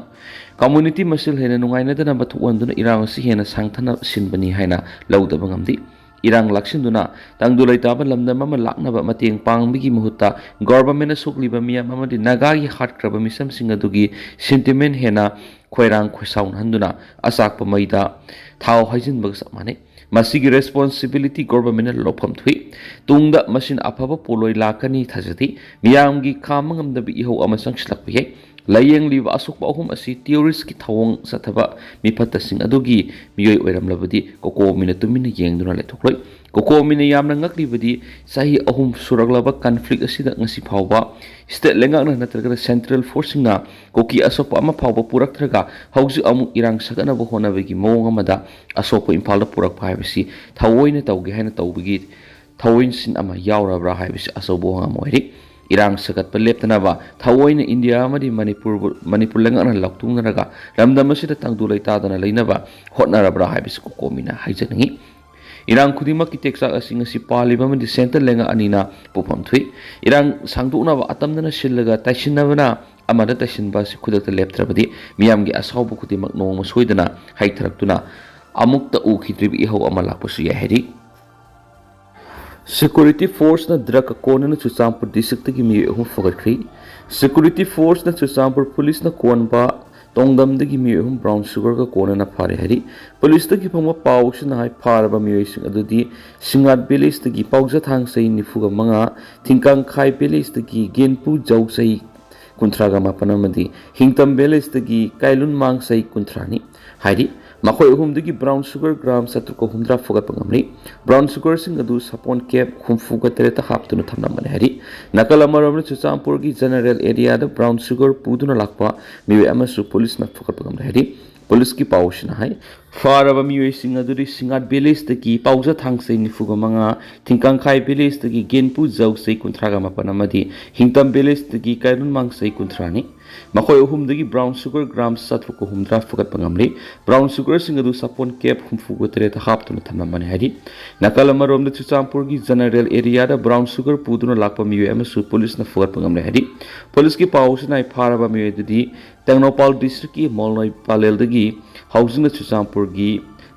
ꯀꯝꯃ꯭ꯌꯨꯅꯤꯇꯤ ꯃꯁꯦꯜ ꯍꯦꯟꯅ ꯅꯨꯡꯉꯥꯏꯅꯗꯅꯕ ꯊꯣꯛꯍꯟꯗꯨꯅ ꯏꯔꯥꯡ ꯑꯁꯤ ꯍꯦꯟꯅ ꯁꯥꯡꯊꯅ ꯁꯤꯟꯕꯅꯤ ꯍꯥꯏꯅ ꯂꯧꯗꯕ ꯉꯝꯗꯦ꯫ ꯏꯔꯥꯡ ꯂꯥꯛꯁꯤꯟꯗꯨꯅ ꯇꯪꯗꯨ ꯂꯩꯇꯥꯕ ꯂꯝꯗꯝ ꯑꯃ ꯂꯥꯛꯅꯕ ꯃꯇꯦꯡ ꯄꯥꯡꯕꯒꯤ ꯃꯍꯨꯠꯇ ꯒꯣꯚꯔꯟꯃꯦꯟꯠꯅ ꯁꯣꯛꯂꯤꯕ ꯃꯤꯌꯥꯝ ꯑꯃꯗꯤ ꯅꯥꯒꯥꯒꯤ ꯍꯥꯠꯈ꯭ꯔꯕ ꯃꯤꯆꯝꯁꯤꯡ ꯑꯗꯨꯒꯤ ꯁꯦꯟꯇꯤꯃꯦꯟꯠ ꯍꯦꯟꯅ ꯈꯣꯏꯔꯥꯡ ꯈꯣꯏꯁꯥꯎꯅꯍꯟꯗꯨꯅ ꯑꯆꯥꯛꯄ ꯃꯩꯗ ꯊꯥꯎ ꯍꯩꯖꯤꯟꯕꯒ ꯆꯞ ꯃꯥꯟꯅꯩ꯫ ꯃꯁꯤꯒꯤ ꯔꯦꯁꯄꯣꯟꯁꯤꯕꯤꯂꯤꯇꯤ ꯒꯣꯚꯔꯟꯃꯦꯟꯠꯅ ꯂꯧꯐꯝ ꯊꯣꯛꯏ꯫ ꯇꯨꯡꯗ ꯃꯁꯤꯅ ꯑꯐꯕ ꯄꯣꯠꯂꯣꯏ ꯂꯥꯛꯀꯅꯤ ꯊꯥꯖꯗꯦ꯫ ꯃꯤꯌꯥꯝꯒꯤ ꯈꯥꯝꯕ ꯉꯝꯗꯕ ꯏꯍꯧ ꯑꯃ ꯆꯪꯁꯤꯜꯂꯛꯄ ꯌꯥꯏ꯫ ꯂꯥꯌꯦꯡꯂꯤꯕ ꯑꯁꯣꯛꯄ ꯑꯍꯨꯝ ꯑꯁꯤ ꯇꯦꯔꯣꯔꯤꯁꯀꯤ ꯊꯧꯑꯣꯡ ꯆꯠꯊꯕ ꯃꯤꯐꯠꯇꯁꯤꯡ ꯑꯗꯨꯒꯤ ꯃꯤꯑꯣꯏ ꯑꯣꯏꯔꯝꯂꯕꯗꯤ ꯀꯣꯀꯣꯃꯤꯅ ꯇꯨꯃꯤꯟꯅ ꯌꯦꯡꯗꯨꯅ ꯂꯩꯊꯣꯛꯂꯣꯏ꯫ ꯀꯣꯀꯣꯃꯤꯅ ꯌꯥꯝꯅ ꯉꯛꯂꯤꯕꯗꯤ ꯆꯍꯤ ꯑꯍꯨꯝ ꯁꯨꯔꯛꯂꯕ ꯀꯟꯐ꯭ꯂꯤꯛ ꯑꯁꯤꯗ ꯉꯁꯤ ꯐꯥꯎꯕ ꯁ꯭ꯇꯦꯠ ꯂꯩꯉꯥꯛꯅ ꯅꯠꯇ꯭ꯔꯒꯅ ꯁꯦꯟꯇ꯭ꯔꯦꯜ ꯐꯣꯔꯁꯁꯤꯡꯅ ꯀꯨꯀꯤ ꯑꯁꯣꯛꯄ ꯑꯃ ꯐꯥꯎꯕ ꯄꯨꯔꯛꯇ꯭ꯔꯒ ꯍꯧꯖꯤꯛ ꯑꯃꯨꯛ ꯏꯔꯥꯡ ꯁꯥꯒꯠꯅꯕ ꯍꯣꯠꯅꯕꯒꯤ ꯃꯑꯣꯡ ꯑꯃꯗ ꯑꯁꯣꯛꯄ ꯏꯝꯐꯥꯜꯗ ꯄꯨꯔꯛꯄ ꯍꯥꯏꯕꯁꯤ ꯊꯑꯣꯏꯅ ꯇꯧꯒꯦ ꯍꯥꯏꯅ ꯇꯧꯕꯒꯤ ꯊꯑꯣꯏꯁꯤꯟ ꯑꯃ ꯌꯥꯎꯔꯕ꯭ꯔꯥ ꯍꯥꯏꯕꯁꯤ ꯑꯆꯧꯕ ꯋꯥꯍꯪ ꯑꯃ ꯑꯣꯏꯔꯤ꯫ ꯏꯔꯥꯡ ꯁꯥꯒꯠꯄ ꯂꯦꯞꯇꯅꯕ ꯊꯑꯣꯏꯅ ꯏꯟꯗꯤꯌꯥ ꯑꯃꯗꯤ ꯃꯅꯤꯄꯨꯔꯕꯨ, ꯃꯅꯤꯄꯨꯔ ꯂꯩꯉꯥꯛꯅ ꯂꯥꯎꯊꯣꯛꯅꯔꯒ ꯂꯝꯗꯝ ꯑꯁꯤꯗ ꯇꯪꯗꯨ ꯂꯩꯇꯥꯗꯅ ꯂꯩꯅꯕ ꯍꯣꯠꯅꯔꯕ꯭ꯔꯥ ꯍꯥꯏꯕꯁꯤ ꯀꯣꯀꯣꯃꯤꯅ ꯍꯥꯏꯖꯅꯤꯡꯏ꯫ ꯏꯔꯥꯡ ꯈꯨꯗꯤꯡꯃꯛꯀꯤ ꯇꯦꯛꯆꯥꯛ ꯑꯁꯤ ꯉꯁꯤ ꯄꯥꯜꯂꯤꯕ ꯑꯃꯗꯤ ꯁꯦꯟꯇꯔ ꯂꯩꯉꯥꯛ ꯑꯅꯤꯅ ꯄꯣꯠꯐꯝ ꯊꯣꯛꯏ꯫ ꯏꯔꯥꯡ ꯁꯥꯡꯗꯣꯛꯅꯕ ꯑꯇꯝꯅꯅ ꯁꯤꯜꯂꯒ ꯇꯥꯏꯁꯤꯟꯅꯕꯅ ꯑꯃꯗ ꯇꯥꯏꯁꯤꯟꯕ ꯑꯁꯤ ꯈꯨꯗꯛꯇ ꯂꯦꯞꯇ꯭ꯔꯕꯗꯤ ꯃꯤꯌꯥꯝꯒꯤ ꯑꯁꯥꯎꯕ ꯈꯨꯗꯤꯡꯃꯛ ꯅꯣꯡꯃ ꯁꯣꯏꯗꯅ ꯍꯩꯊꯔꯛꯇꯨꯅ ꯑꯃꯨꯛꯇ ꯎꯈꯤꯗ꯭ꯔꯤꯕ ꯏꯍꯧ ꯑꯃ ꯂꯥꯛꯄꯁꯨ ꯌꯥꯏ ꯍꯥꯏꯔꯤ꯫ ꯁꯦꯀ꯭ꯌꯨꯔꯤꯇꯤ ꯐꯣꯔꯁꯅ ꯗ꯭ꯔꯒ ꯀꯣꯟꯅꯅ ꯆꯨꯔꯆꯥꯟꯄꯨꯔ ꯗꯤꯁꯇ꯭ꯔꯤꯛꯇꯒꯤ ꯃꯤꯑꯣꯏ ꯑꯍꯨꯝ ꯐꯒꯠꯈ꯭ꯔꯤ꯫ ꯁꯦꯀ꯭ꯌꯨꯔꯤꯇꯤ ꯐꯣꯔꯁꯅ ꯆꯨꯔꯆꯥꯟꯄꯨꯔ ꯄꯨꯂꯤꯁꯅ ꯀꯣꯟꯕ ꯇꯣꯡꯗꯝꯗꯒꯤ ꯃꯤꯑꯣꯏ ꯑꯍꯨꯝ ꯕ꯭ꯔꯥꯎꯟ ꯁꯨꯒꯔꯒ ꯀꯣꯟꯅꯅ ꯐꯥꯔꯦ ꯍꯥꯏꯔꯤ꯫ ꯄꯨꯂꯤꯁꯇꯒꯤ ꯐꯪꯕ ꯄꯥꯎꯁꯤꯅ ꯍꯥꯏ, ꯐꯥꯔꯕ ꯃꯤꯑꯣꯏꯁꯤꯡ ꯑꯗꯨꯗꯤ ꯁꯤꯡꯉꯥꯠ ꯚꯤꯂꯦꯖꯇꯒꯤ ꯄꯥꯎꯖꯊꯥꯡ ꯆꯍꯤ ꯅꯤꯐꯨꯒ ꯃꯉꯥ, ꯊꯤꯡꯀꯥꯡꯈꯥꯏ ꯚꯤꯂꯦꯖꯇꯒꯤ ꯒꯦꯟꯄꯨ ꯖꯧ ꯆꯍꯤ ꯀꯨꯟꯊ꯭ꯔꯥꯒ ꯃꯥꯄꯟ ꯑꯃꯗꯤ ꯍꯤꯡꯇꯝ ꯚꯤꯂꯦꯖꯇꯒꯤ ꯀꯥꯏꯂꯨꯟꯃꯥꯡ ꯆꯍꯤ ꯀꯨꯟꯊ꯭ꯔꯥꯅꯤ ꯍꯥꯏꯔꯤ꯫ ꯃꯈꯣꯏ ꯑꯍꯨꯝꯗꯒꯤ ꯕ꯭ꯔꯥꯎꯟ ꯁꯨꯒꯔ ꯒ꯭ꯔꯥꯝ ꯆꯥꯇ꯭ꯔꯨꯛꯀ ꯍꯨꯝꯗ꯭ꯔꯥ ꯐꯨꯒꯠꯄ ꯉꯝꯂꯤ꯫ ꯕ꯭ꯔꯥꯎꯟ ꯁꯨꯒꯔꯁꯤꯡ ꯑꯗꯨ ꯁꯥꯄꯣꯟ ꯀꯦꯞ ꯍꯨꯝꯐꯨꯒ ꯇꯔꯦꯠꯇ ꯍꯥꯞꯇꯨꯅ ꯊꯝꯂꯝꯕꯅꯤ ꯍꯥꯏꯔꯤ꯫ ꯅꯥꯀꯜ ꯑꯃꯔꯣꯝꯗ ꯆꯨꯔꯆꯥꯟꯄꯨꯔꯒꯤ ꯖꯦꯅꯔꯦꯜ ꯑꯦꯔꯤꯌꯥꯗ ꯕ꯭ꯔꯥꯎꯟ ꯁꯨꯒꯔ ꯄꯨꯗꯨꯅ ꯂꯥꯛꯄ ꯃꯤꯑꯣꯏ ꯑꯃꯁꯨ ꯄꯨꯂꯤꯁꯅ ꯐꯨꯒꯠꯄ ꯉꯝꯂꯦ ꯍꯥꯏꯔꯤ꯫ ꯄꯨꯂꯤꯁꯀꯤ ꯄꯥꯎꯁꯤꯅ ꯍꯥꯏ, ꯐꯥꯔꯕ ꯃꯤꯑꯣꯏꯁꯤꯡ ꯑꯗꯨꯗꯤ ꯁꯤꯡꯉꯥꯠ ꯚꯤꯂꯦꯖꯇꯒꯤ ꯄꯥꯎꯖ ꯊꯥꯡꯁꯩ ꯅꯤꯐꯨꯒ ꯃꯉꯥ, ꯊꯤꯡꯀꯥꯡꯈꯥꯏ ꯚꯤꯂꯦꯖꯇꯒꯤ ꯒꯦꯟꯄꯨ ꯖꯧꯁꯩ ꯀꯨꯟꯊ꯭ꯔꯥꯒ ꯃꯥꯄꯟ ꯑꯃꯗꯤ ꯍꯤꯡꯇꯝ ꯚꯤꯂꯦꯖꯇꯒꯤ ꯀꯥꯏꯔꯨꯟ ꯃꯥꯡꯁꯩ ꯀꯨꯟꯊ꯭ꯔꯥꯅꯤ꯫ ꯃꯈꯣꯏ ꯑꯍꯨꯝꯗꯒꯤ ꯕ꯭ꯔꯥꯎꯟ ꯁꯨꯒꯔ ꯒ꯭ꯔꯥꯝ ꯆꯥꯇ꯭ꯔꯨꯛꯀ ꯍꯨꯝꯗ꯭ꯔꯥ ꯐꯨꯒꯠꯄ ꯉꯝꯂꯤ꯫ ꯕ꯭ꯔꯥꯎꯟ ꯁꯨꯒꯔꯁꯤꯡ ꯑꯗꯨ ꯁꯥꯄꯣꯟ ꯀꯦꯞ ꯍꯨꯝꯐꯨꯒ ꯇꯔꯦꯠꯇ ꯍꯥꯞꯇꯨꯅ ꯊꯝꯂꯝꯕꯅꯤ ꯍꯥꯏꯔꯤ꯫ ꯅꯥꯀꯜ ꯑꯃꯔꯣꯝꯗ ꯆꯨꯔꯆꯥꯟꯄꯨꯔꯒꯤ ꯖꯦꯅꯔꯦꯜ ꯑꯦꯔꯤꯌꯥꯗ ꯕ꯭ꯔꯥꯎꯟ ꯁꯨꯒꯔ ꯄꯨꯗꯨꯅ ꯂꯥꯛꯄ ꯃꯤꯑꯣꯏ ꯑꯃꯁꯨ ꯄꯨꯂꯤꯁꯅ ꯐꯨꯒꯠꯄ ꯉꯝꯂꯦ ꯍꯥꯏꯔꯤ꯫ ꯄꯨꯂꯤꯁꯀꯤ ꯄꯥꯎꯁꯤꯅ ꯍꯥꯏ, ꯐꯥꯔꯕ ꯃꯤꯑꯣꯏ ꯑꯗꯨꯗꯤ ꯇꯦꯡꯅꯧꯄꯥꯜ ꯗꯤꯁꯇ꯭ꯔꯤꯛꯀꯤ ꯃꯣꯜꯅꯣꯏ ꯄꯥꯂꯦꯜꯗꯒꯤ ꯍꯧꯖꯤꯛꯅ ꯆꯨꯔꯆꯥꯟꯄꯨꯔꯒꯤ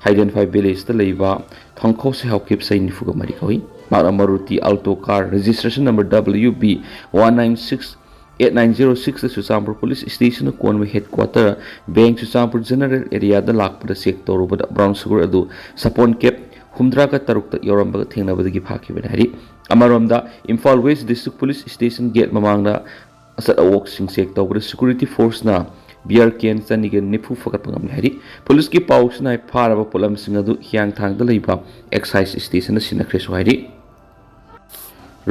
ꯍꯥꯏꯗꯦꯟꯐꯥꯏ ꯚꯤꯂꯦꯖꯇ ꯂꯩꯕ ꯊꯣꯡꯈꯣ ꯁꯩꯍꯥꯎꯈꯤꯕ ꯆꯍꯤ ꯅꯤꯐꯨꯒ ꯃꯔꯤ ꯀꯧꯏ꯫ ꯃꯍꯥꯛꯅ Maruti Alto car registration number W B one nine six eight nine zero six ꯆꯨꯔꯆꯥꯟꯄꯨꯔ ꯄꯨꯂꯤꯁ ꯁ꯭ꯇꯦꯁꯟꯅ ꯀꯣꯟꯕ ꯍꯦꯗꯀ꯭ꯋꯥꯇꯔ ꯕꯦꯡ ꯆꯨꯔꯆꯥꯟꯄꯨꯔ ꯖꯦꯅꯔꯦꯜ ꯑꯦꯔꯤꯌꯥꯗ ꯂꯥꯛꯄꯗ ꯆꯦꯛ ꯇꯧꯔꯨꯕꯗ ꯕ꯭ꯔꯥꯎꯟ ꯁꯨꯒꯔ ꯑꯗꯨ ꯁꯥꯄꯣꯟ ꯀꯦꯞ ꯍꯨꯝꯗ꯭ꯔꯥꯒ ꯇꯔꯨꯛꯇ ꯌꯥꯎꯔꯝꯕꯒ ꯊꯦꯡꯅꯕꯗꯒꯤ ꯐꯥꯈꯤꯕꯅꯤ ꯍꯥꯏꯔꯤ꯫ ꯑꯃꯔꯣꯝꯗ Imphal West district police station gate ꯃꯃꯥꯡꯗ ꯑꯆꯠ ꯑꯋꯣꯛꯁꯤꯡ ꯆꯦꯛ ꯇꯧꯕꯗ ꯁꯦꯀ꯭ꯌꯨꯔꯤꯇꯤ ꯐꯣꯔꯁꯅ ꯕꯤꯌꯔ ꯀꯦꯟ ꯆꯅꯤꯒ ꯅꯤꯐꯨ ꯐꯒꯠꯄ ꯉꯝꯂꯦ ꯍꯥꯏꯔꯤ꯫ ꯄꯨꯂꯤꯁꯀꯤ ꯄꯥꯎꯁꯤꯅ ꯍꯥꯏ, ꯐꯥꯔꯕ ꯄꯣꯠꯂꯝꯁꯤꯡ ꯑꯗꯨ ꯍꯤꯌꯥꯡꯊꯥꯡꯗ ꯂꯩꯕ ꯑꯦꯛꯁꯥꯏꯖ ꯁ꯭ꯇꯦꯁꯟꯗ ꯁꯤꯟꯅꯈ꯭ꯔꯦꯁꯨ ꯍꯥꯏꯔꯤ꯫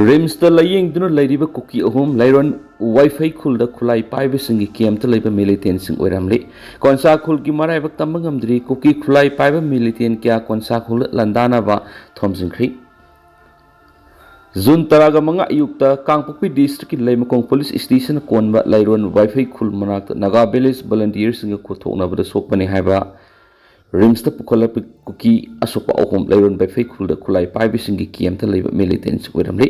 ꯔꯤꯝꯁꯇ ꯂꯥꯌꯦꯡꯗꯨꯅ ꯂꯩꯔꯤꯕ ꯀꯨꯀꯤ ꯑꯍꯨꯝ ꯂꯩꯔꯣꯟ ꯋꯥꯏꯐꯩ ꯈꯨꯜꯗ ꯈꯨꯠꯂꯥꯏ ꯄꯥꯏꯕꯁꯤꯡꯒꯤ ꯀꯦꯝꯞꯇ ꯂꯩꯕ ꯃꯤꯂꯤꯇꯦꯟꯁꯤꯡ ꯑꯣꯏꯔꯝꯂꯤ꯫ ꯀꯣꯟꯁꯥ ꯈꯨꯜꯒꯤ ꯃꯔꯥꯏꯕꯛ ꯇꯝꯕ ꯉꯝꯗ꯭ꯔꯤ꯫ ꯀꯨꯀꯤ ꯈꯨꯠꯂꯥꯏ ꯄꯥꯏꯕ ꯃꯤꯂꯤꯇꯦꯟ ꯀꯌꯥ ꯀꯣꯟꯁꯥ ꯈꯨꯜꯗ ꯂꯥꯟꯗꯥꯅꯕ ꯊꯣꯝꯖꯤꯟꯈ꯭ꯔꯤ꯫ ꯖꯨꯟ ꯇꯔꯥꯒ ꯃꯉꯥ ꯑꯌꯨꯛꯇ ꯀꯥꯡꯄꯣꯛꯄꯤ ꯗꯤꯁꯇ꯭ꯔꯤꯛꯀꯤ ꯂꯩꯃꯈꯣꯡ ꯄꯨꯂꯤꯁ ꯁ꯭ꯇꯦꯁꯟ ꯀꯣꯟꯕ ꯂꯩꯔꯣꯟ ꯋꯥꯏꯐꯩ ꯈꯨꯜ ꯃꯅꯥꯛꯇ ꯅꯥꯒꯥ ꯚꯤꯂꯦꯖ ꯚꯣꯂꯨꯟꯇꯤꯌꯔꯁꯤꯡꯒ ꯈꯨꯠꯊꯣꯛꯅꯕꯗ ꯁꯣꯛꯄꯅꯤ ꯍꯥꯏꯕ ꯔꯤꯝꯁꯇ ꯄꯨꯈꯠꯂꯛꯄ ꯀꯨꯀꯤ ꯑꯁꯣꯛꯄ ꯑꯍꯨꯝ ꯂꯩꯔꯣꯟ ꯕꯩꯐꯩ ꯈꯨꯜꯗ ꯈꯨꯠꯂꯥꯏ ꯄꯥꯏꯕꯁꯤꯡꯒꯤ ꯀꯦꯝꯇ ꯂꯩꯕ ꯃꯤꯂꯤꯇꯦꯟꯁꯤꯡ ꯑꯣꯏꯔꯝꯂꯤ꯫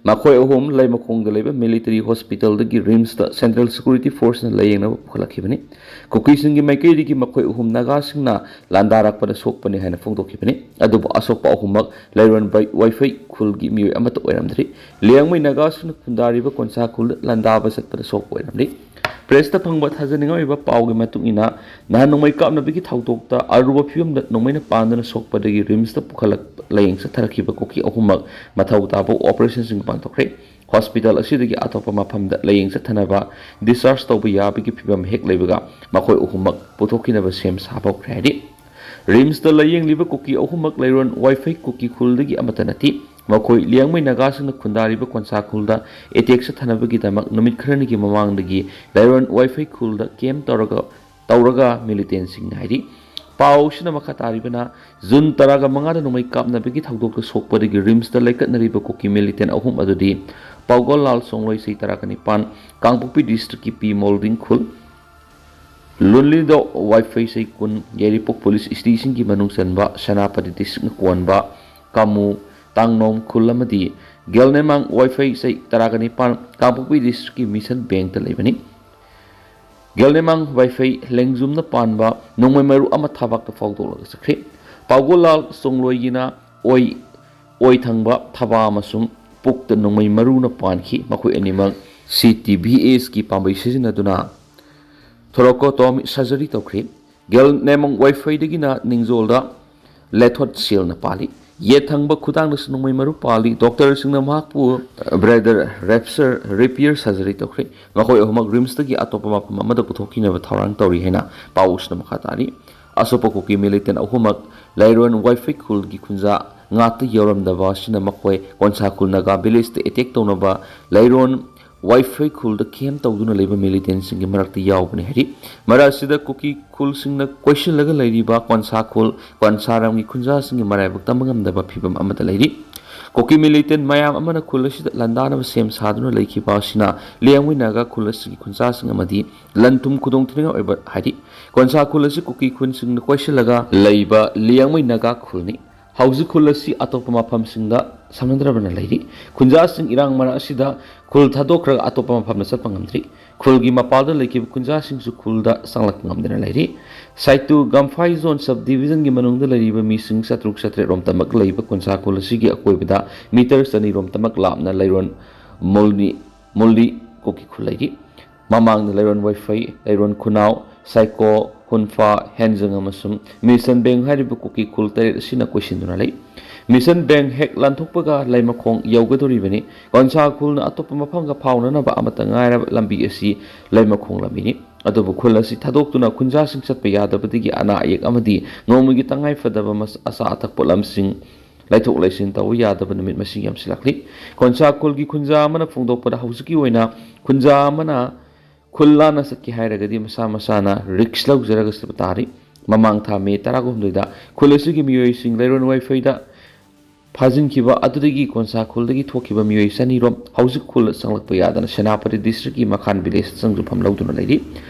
ꯃꯈꯣꯏ ꯑꯍꯨꯝ ꯂꯩꯃꯈꯣꯡꯗ ꯂꯩꯕ ꯃꯤꯂꯤꯇꯔꯤ ꯍꯣꯁꯄꯤꯇꯥꯜꯗꯒꯤ ꯔꯤꯝꯁꯇ ꯁꯦꯟꯇ꯭ꯔꯦꯜ ꯁꯦꯀ꯭ꯌꯨꯔꯤꯇꯤ ꯐꯣꯔꯁꯅ ꯂꯥꯌꯦꯡꯅꯕ ꯄꯨꯈꯠꯂꯛꯈꯤꯕꯅꯤ꯫ ꯀꯨꯀꯤꯁꯤꯡꯒꯤ ꯃꯥꯏꯀꯩꯗꯒꯤ ꯃꯈꯣꯏ ꯑꯍꯨꯝ ꯅꯥꯒꯥꯁꯤꯡꯅ ꯂꯥꯟꯗꯥꯔꯛꯄꯗ ꯁꯣꯛꯄꯅꯤ ꯍꯥꯏꯅ ꯐꯣꯡꯗꯣꯛꯈꯤꯕꯅꯤ꯫ ꯑꯗꯨꯕꯨ ꯑꯁꯣꯛꯄ ꯑꯍꯨꯝꯃꯛ ꯂꯩꯔꯣꯟ ꯕꯩ-, ꯋꯥꯏꯐꯩ ꯈꯨꯜꯒꯤ ꯃꯤꯑꯣꯏ ꯑꯃꯠꯇ ꯑꯣꯏꯔꯝꯗ꯭ꯔꯤ꯫ ꯂꯤꯌꯥꯡꯃꯩ ꯅꯥꯒꯥꯁꯤꯡꯅ ꯈꯨꯟꯗꯥꯔꯤꯕ ꯀꯣꯟꯁꯥ ꯈꯨꯜꯗ ꯂꯥꯟꯗꯥꯕ ꯆꯠꯄꯗ ꯁꯣꯛꯄ ꯑꯣꯏꯔꯝꯂꯤ꯫ ꯄ꯭ꯔꯦꯁꯇ ꯐꯪꯕ ꯊꯥꯖꯅꯤꯡꯉꯥꯏ ꯑꯣꯏꯕ ꯄꯥꯎꯒꯤ ꯃꯇꯨꯡ ꯏꯟꯅ, ꯅꯍꯥꯟ ꯅꯣꯡꯃꯩ ꯀꯥꯞꯅꯕꯒꯤ ꯊꯧꯗꯣꯛꯇ ꯑꯔꯨꯕ ꯐꯤꯕꯝꯗ ꯅꯣꯡꯃꯩꯅ ꯄꯥꯟꯗꯨꯅ ꯁꯣꯛꯄꯗꯒꯤ ꯔꯤꯝꯁꯇ ꯄꯨꯈꯠꯂꯛꯄ ꯂꯥꯌꯦꯡ ꯆꯠꯊꯔꯛꯈꯤꯕ ꯀꯨꯀꯤ ꯑꯍꯨꯝꯃꯛ ꯃꯊꯧ ꯇꯥꯕ ꯑꯣꯄꯔꯦꯁꯟꯁꯤꯡ ꯄꯥꯡꯊꯣꯛꯈ꯭ꯔꯦ꯫ ꯍꯣꯁꯄꯤꯇꯥꯜ ꯑꯁꯤꯗꯒꯤ ꯑꯇꯣꯞꯄ ꯃꯐꯝꯗ ꯂꯥꯌꯦꯡ ꯆꯠꯊꯅꯕ ꯗꯤꯁꯆꯥꯔꯖ ꯇꯧꯕ ꯌꯥꯕꯒꯤ ꯐꯤꯕꯝ ꯍꯦꯛ ꯂꯩꯕꯒ ꯃꯈꯣꯏ ꯑꯍꯨꯝꯃꯛ ꯄꯨꯊꯣꯛꯈꯤꯅꯕ ꯁꯦꯝ ꯁꯥꯕ ꯍꯧꯈ꯭ꯔꯦ ꯍꯥꯏꯔꯤ꯫ ꯔꯤꯝꯁꯇ ꯂꯥꯌꯦꯡꯂꯤꯕ ꯀꯨꯀꯤ ꯑꯍꯨꯝꯃꯛ ꯂꯩꯔꯣꯟ ꯋꯥꯏꯐꯩ ꯀꯨꯀꯤ ꯈꯨꯜꯗꯒꯤ ꯑꯃꯠꯇ ꯅꯠꯇꯦ꯫ ꯃꯈꯣꯏ ꯂꯤꯌꯥꯡꯃꯩ ꯅꯥꯒꯥꯁꯤꯡꯅ ꯈꯨꯟꯗꯥꯔꯤꯕ ꯀꯣꯟꯁꯥ ꯈꯨꯜꯗ ꯑꯦꯇꯦꯛ ꯆꯠꯊꯅꯕꯒꯤꯗꯃꯛ ꯅꯨꯃꯤꯠ ꯈꯔꯅꯤꯒꯤ ꯃꯃꯥꯡꯗꯒꯤ ꯂꯩꯔꯣꯟ ꯋꯥꯏꯐꯩ ꯈꯨꯜꯗ ꯀꯦꯝ ꯇꯧꯔꯒ, ꯇꯧꯔꯒ ꯃꯤꯂꯤꯇꯦꯟꯁꯤꯡꯅ ꯍꯥꯏꯔꯤ꯫ ꯄꯥꯎꯁꯤꯅ ꯃꯈꯥ ꯇꯥꯔꯤꯕꯅ, ꯖꯨꯟ ꯇꯔꯥꯒ ꯃꯉꯥꯗ ꯅꯣꯡꯃꯩ ꯀꯥꯞꯅꯕꯒꯤ ꯊꯧꯗꯣꯛꯇ ꯁꯣꯛꯄꯗꯒꯤ ꯔꯤꯝꯁꯇ ꯂꯩꯀꯠꯅꯔꯤꯕ ꯀꯨꯀꯤ ꯃꯤꯂꯤꯇꯦꯟ ꯑꯍꯨꯝ ꯑꯗꯨꯗꯤ ꯄꯥꯎꯒꯣꯜ ꯂꯥꯜ ꯁꯣꯡꯂꯣꯏ, ꯆꯍꯤ ꯇꯔꯥꯒ ꯅꯤꯄꯥꯟ, ꯀꯥꯡꯄꯣꯛꯄꯤ ꯗꯤꯁꯇ꯭ꯔꯤꯛꯀꯤ ꯄꯤ ꯃꯣꯜꯗꯤꯡ ꯈꯨꯜ, ꯂꯨꯟꯂꯤꯗꯣ ꯋꯥꯏꯐꯩ, ꯆꯍꯤ ꯀꯨꯟ, ꯌꯥꯏꯔꯤꯄꯣꯛ ꯄꯨꯂꯤꯁ ꯁ꯭ꯇꯦꯁꯟꯒꯤ ꯃꯅꯨꯡ ꯆꯟꯕ ꯁꯦꯅꯥꯄꯇꯤ ꯗꯤꯁꯇ꯭ꯔꯤꯛꯅ ꯀꯣꯟꯕ ꯀꯥꯃꯨ ꯇꯥꯡꯅꯣꯝ ꯈꯨꯜ ꯑꯃꯗꯤ ꯒꯦꯜꯅꯦꯃꯥꯡ ꯋꯥꯏꯐꯩ, ꯆꯍꯤ ꯇꯔꯥꯒ ꯅꯤꯄꯥꯟ, ꯀꯥꯡꯄꯣꯛꯄꯤ ꯗꯤꯁꯇ꯭ꯔꯤꯛꯀꯤ ꯃꯤꯁꯟ ꯕꯦꯡꯛꯇ ꯂꯩꯕꯅꯤ꯫ ꯒꯦꯜꯅꯦꯃꯥꯡ ꯋꯥꯏꯐꯩ ꯂꯦꯡꯖꯨꯝꯅ ꯄꯥꯟꯕ ꯅꯣꯡꯃꯩ ꯃꯔꯨ ꯑꯃ ꯊꯕꯥꯛꯇ ꯐꯥꯎꯗꯣꯛꯂꯒ ꯆꯠꯈ꯭ꯔꯦ꯫ ꯄꯥꯎꯒꯣꯜ ꯂꯥꯜ ꯆꯣꯡꯂꯣꯏꯒꯤꯅ ꯑꯣꯏ, ꯑꯣꯏ ꯊꯪꯕ ꯊꯕꯥ ꯑꯃꯁꯨꯡ ꯄꯨꯛꯇ ꯅꯣꯡꯃꯩ ꯃꯔꯨꯅ ꯄꯥꯟꯈꯤ꯫ ꯃꯈꯣꯏ ꯑꯅꯤꯃꯛ ꯁꯤ ꯇꯤ ꯚꯤ ꯑꯦꯁꯀꯤ ꯄꯥꯝꯕꯩ ꯁꯤꯖꯤꯟꯅꯗꯨꯅ ꯊꯣꯔꯣꯀꯣꯇꯣꯃꯤ ꯁꯔꯖꯔꯤ ꯇꯧꯈ꯭ꯔꯤ꯫ ꯒꯦꯜꯅꯦꯃꯥꯡ ꯋꯥꯏꯐꯩꯗꯒꯤꯅ ꯅꯤꯡꯖꯣꯜꯗ ꯂꯦꯊꯣꯠ ꯁꯦꯜꯅ ꯄꯥꯜꯂꯤ꯫ ꯌꯦꯠ ꯊꯪꯕ ꯈꯨꯗꯥꯡꯗꯁꯨ ꯅꯣꯡꯃꯩ ꯃꯔꯨ ꯄꯥꯜꯂꯤ꯫ ꯗꯣꯛꯇꯔꯁꯤꯡꯅ ꯃꯍꯥꯛꯄꯨ ꯕ꯭ꯔꯦꯗꯔ ꯔꯦꯞꯁꯔ ꯔꯦꯄꯤꯌꯔ ꯁꯔꯖꯔꯤ ꯇꯧꯈ꯭ꯔꯦ꯫ ꯃꯈꯣꯏ ꯑꯍꯨꯝꯃꯛ ꯔꯤꯝꯁꯇꯒꯤ ꯑꯇꯣꯞꯄ ꯃꯐꯝ ꯑꯃꯗ ꯄꯨꯊꯣꯛꯈꯤꯅꯕ ꯊꯧꯔꯥꯡ ꯇꯧꯔꯤ ꯍꯥꯏꯅ ꯄꯥꯎꯁꯤꯅ ꯃꯈꯥ ꯇꯥꯔꯤ꯫ ꯑꯁꯣꯛꯄ ꯀꯨꯀꯤ ꯃꯤꯂꯤꯇꯦꯟ ꯑꯍꯨꯝꯃꯛ ꯂꯩꯔꯣꯟ ꯋꯥꯏꯐꯩ ꯈꯨꯜꯒꯤ ꯈꯨꯟꯖꯥ ꯉꯥꯛꯇ ꯌꯧꯔꯝꯗꯕ ꯑꯁꯤꯅ ꯃꯈꯣꯏ ꯀꯣꯟꯁꯥ ꯈꯨꯜ ꯅꯥꯒꯥ ꯚꯤꯂꯦꯖꯇ ꯑꯦꯇꯦꯛ ꯇꯧꯅꯕ ꯂꯩꯔꯣꯟ ꯋꯥꯏꯐꯩ ꯈꯨꯜꯗ ꯀꯦꯝ ꯇꯧꯗꯨꯅ ꯂꯩꯕ ꯃꯤꯂꯤꯇꯦꯟꯁꯤꯡꯒꯤ ꯃꯔꯛꯇ ꯌꯥꯎꯕꯅꯤ ꯍꯥꯏꯔꯤ꯫ ꯃꯔꯛ ꯑꯁꯤꯗ ꯀꯨꯀꯤ ꯈꯨꯜꯁꯤꯡꯅ ꯀꯣꯏꯁꯤꯜꯂꯒ ꯂꯩꯔꯤꯕ ꯀꯣꯟꯁꯥ ꯈꯨꯜ, ꯀꯣꯟꯁꯥ ꯔꯝꯒꯤ ꯈꯨꯟꯖꯥꯁꯤꯡꯒꯤ ꯃꯔꯥꯏꯕꯛ ꯇꯝꯕ ꯉꯝꯗꯕ ꯐꯤꯕꯝ ꯑꯃꯗ ꯂꯩꯔꯤ꯫ ꯀꯨꯀꯤ ꯃꯤꯂꯤꯇꯦꯟ ꯃꯌꯥꯝ ꯑꯃꯅ ꯈꯨꯜ ꯑꯁꯤꯗ ꯂꯥꯟꯗꯥꯅꯕ ꯁꯦꯝ ꯁꯥꯗꯨꯅ ꯂꯩꯈꯤꯕ ꯑꯁꯤꯅ ꯂꯤꯌꯥꯡꯃꯩ ꯅꯥꯒꯥ ꯈꯨꯜ ꯑꯁꯤꯒꯤ ꯈꯨꯟꯖꯥꯁꯤꯡ ꯑꯃꯗꯤ ꯂꯟ ꯊꯨꯝ ꯈꯨꯗꯣꯡꯊꯤꯅꯤꯡꯉꯥꯏ ꯑꯣꯏꯕ ꯍꯥꯏꯔꯤ꯫ ꯀꯣꯟꯁꯥ ꯈꯨꯜ ꯑꯁꯤ ꯀꯨꯀꯤ ꯈꯨꯟꯁꯤꯡꯅ ꯀꯣꯏꯁꯤꯜꯂꯒ ꯂꯩꯕ ꯂꯤꯌꯥꯡꯃꯩ ꯅꯥꯒꯥ ꯈꯨꯜꯅꯤ꯫ ꯍꯧꯖꯤꯛ ꯈꯨꯜ ꯑꯁꯤ ꯑꯇꯣꯞꯄ ꯃꯐꯝꯁꯤꯡꯗ ꯁꯝꯅꯗ꯭ꯔꯕꯅ ꯂꯩꯔꯤ꯫ ꯈꯨꯟꯖꯥꯁꯤꯡ ꯏꯔꯥꯡ ꯃꯔꯛ ꯑꯁꯤꯗ ꯈꯨꯜ ꯊꯥꯗꯣꯛꯈ꯭ꯔꯒ ꯑꯇꯣꯞꯄ ꯃꯐꯝꯗ ꯆꯠꯄ ꯉꯝꯗ꯭ꯔꯤ꯫ ꯈꯨꯜꯒꯤ ꯃꯄꯥꯜꯗ ꯂꯩꯈꯤꯕ ꯈꯨꯟꯖꯥꯁꯤꯡꯁꯨ ꯈꯨꯜꯗ ꯆꯪꯂꯛꯄ ꯉꯝꯗꯅ ꯂꯩꯔꯤ꯫ ꯁꯥꯏꯇꯨ ꯒꯝꯐꯥꯏ ꯖꯣꯟ ꯁꯕ ꯗꯤꯕꯤꯖꯟꯒꯤ ꯃꯅꯨꯡꯗ ꯂꯩꯔꯤꯕ ꯃꯤꯁꯤꯡ ꯆꯥꯇ꯭ꯔꯨꯛ ꯆꯥꯇ꯭ꯔꯦꯠ ꯔꯣꯝꯇꯃꯛ ꯂꯩꯕ ꯀꯣꯟꯁꯥ ꯈꯨꯜ ꯑꯁꯤꯒꯤ ꯑꯀꯣꯏꯕꯗ ꯃꯤꯇꯔ ꯆꯅꯤ ꯔꯣꯝꯇꯃꯛ ꯂꯥꯞꯅ ꯂꯩꯔꯣꯟ ꯃꯨꯜꯅꯤ, ꯃꯨꯜꯂꯤ ꯀꯨꯀꯤ ꯈꯨꯜ ꯂꯩꯔꯤ꯫ ꯃꯃꯥꯡꯗ ꯂꯩꯔꯣꯟ ꯋꯥꯏꯐꯩ, ꯂꯩꯔꯣꯟ ꯈꯨꯅꯥꯎ, ꯁꯥꯏꯀꯣ, ꯍꯨꯟꯐꯥ, ꯍꯦꯟꯖꯪ ꯑꯃꯁꯨꯡ ꯃꯤꯁꯟ ꯕꯦꯡ ꯍꯥꯏꯔꯤꯕ ꯀꯨꯀꯤ ꯈꯨꯜ ꯇꯔꯦꯠ ꯑꯁꯤꯅ ꯀꯣꯏꯁꯤꯟꯗꯨꯅ ꯂꯩ꯫ ꯃꯤꯁꯟ ꯕꯦꯡ ꯍꯦꯛ ꯂꯥꯟꯊꯣꯛꯄꯒ ꯂꯩꯃꯈꯣꯡ ꯌꯧꯒꯗꯧꯔꯤꯕꯅꯤ꯫ ꯀꯣꯟꯁꯥ ꯈꯨꯜꯅ ꯑꯇꯣꯞꯄ ꯃꯐꯝꯒ ꯐꯥꯎꯅꯅꯕ ꯑꯃꯠꯇ ꯉꯥꯏꯔꯕ ꯂꯝꯕꯤ ꯑꯁꯤ ꯂꯩꯃꯈꯣꯡ ꯂꯝꯕꯤꯅꯤ꯫ ꯑꯗꯨꯕꯨ ꯈꯨꯜ ꯑꯁꯤ ꯊꯥꯗꯣꯛꯇꯨꯅ ꯈꯨꯟꯖꯥꯁꯤꯡ ꯆꯠꯄ ꯌꯥꯗꯕꯗꯒꯤ ꯑꯅꯥ ꯑꯌꯦꯛ ꯑꯃꯗꯤ ꯅꯣꯡꯃꯒꯤ ꯇꯉꯥꯏ ꯐꯗꯕ ꯃꯁ-, ꯑꯆꯥ ꯑꯊꯛ ꯄꯣꯠꯂꯝꯁꯤꯡ ꯂꯩꯊꯣꯛ ꯂꯩꯁꯤꯟ ꯇꯧꯕ ꯌꯥꯗꯕ ꯅꯨꯃꯤꯠ ꯃꯁꯤꯡ ꯌꯥꯝꯁꯤꯜꯂꯛꯂꯤ꯫ ꯀꯣꯟꯁꯥ ꯈꯨꯜꯒꯤ ꯈꯨꯟꯖꯥ ꯑꯃꯅ ꯐꯣꯡꯗꯣꯛꯄꯗ ꯍꯧꯖꯤꯛꯀꯤ ꯑꯣꯏꯅ ꯈꯨꯟꯖꯥ ꯑꯃꯅ ꯈꯨꯜ ꯂꯥꯟꯅ ꯆꯠꯀꯦ ꯍꯥꯏꯔꯒꯗꯤ ꯃꯁꯥ ꯃꯁꯥꯅ ꯔꯤꯛꯁ ꯂꯧꯖꯔꯒ ꯆꯠꯄ ꯇꯥꯔꯤ꯫ ꯃꯃꯥꯡ ꯊꯥ ꯃꯦ ꯇꯔꯥꯍꯨꯝꯗꯣꯏꯗ ꯈꯨꯜ ꯑꯁꯤꯒꯤ ꯃꯤꯑꯣꯏꯁꯤꯡ ꯂꯩꯔꯣꯟ ꯋꯥꯏꯐꯩꯗ ꯐꯥꯖꯤꯟꯈꯤꯕ ꯑꯗꯨꯗꯒꯤ ꯀꯣꯟꯁꯥ ꯈꯨꯜꯗꯒꯤ ꯊꯣꯛꯈꯤꯕ ꯃꯤꯑꯣꯏ ꯆꯅꯤꯔꯣꯝ ꯍꯧꯖꯤꯛ ꯈꯨꯜ ꯆꯪꯂꯛꯄ ꯌꯥꯗꯅ ꯁꯦꯅꯥꯄꯇꯤ ꯗꯤꯁꯇ꯭ꯔꯤꯛꯀꯤ ꯃꯈꯥꯟ ꯚꯤꯂꯦꯖ ꯆꯪꯖꯐꯝ ꯂꯧꯗꯨꯅ ꯂꯩꯔꯤ꯫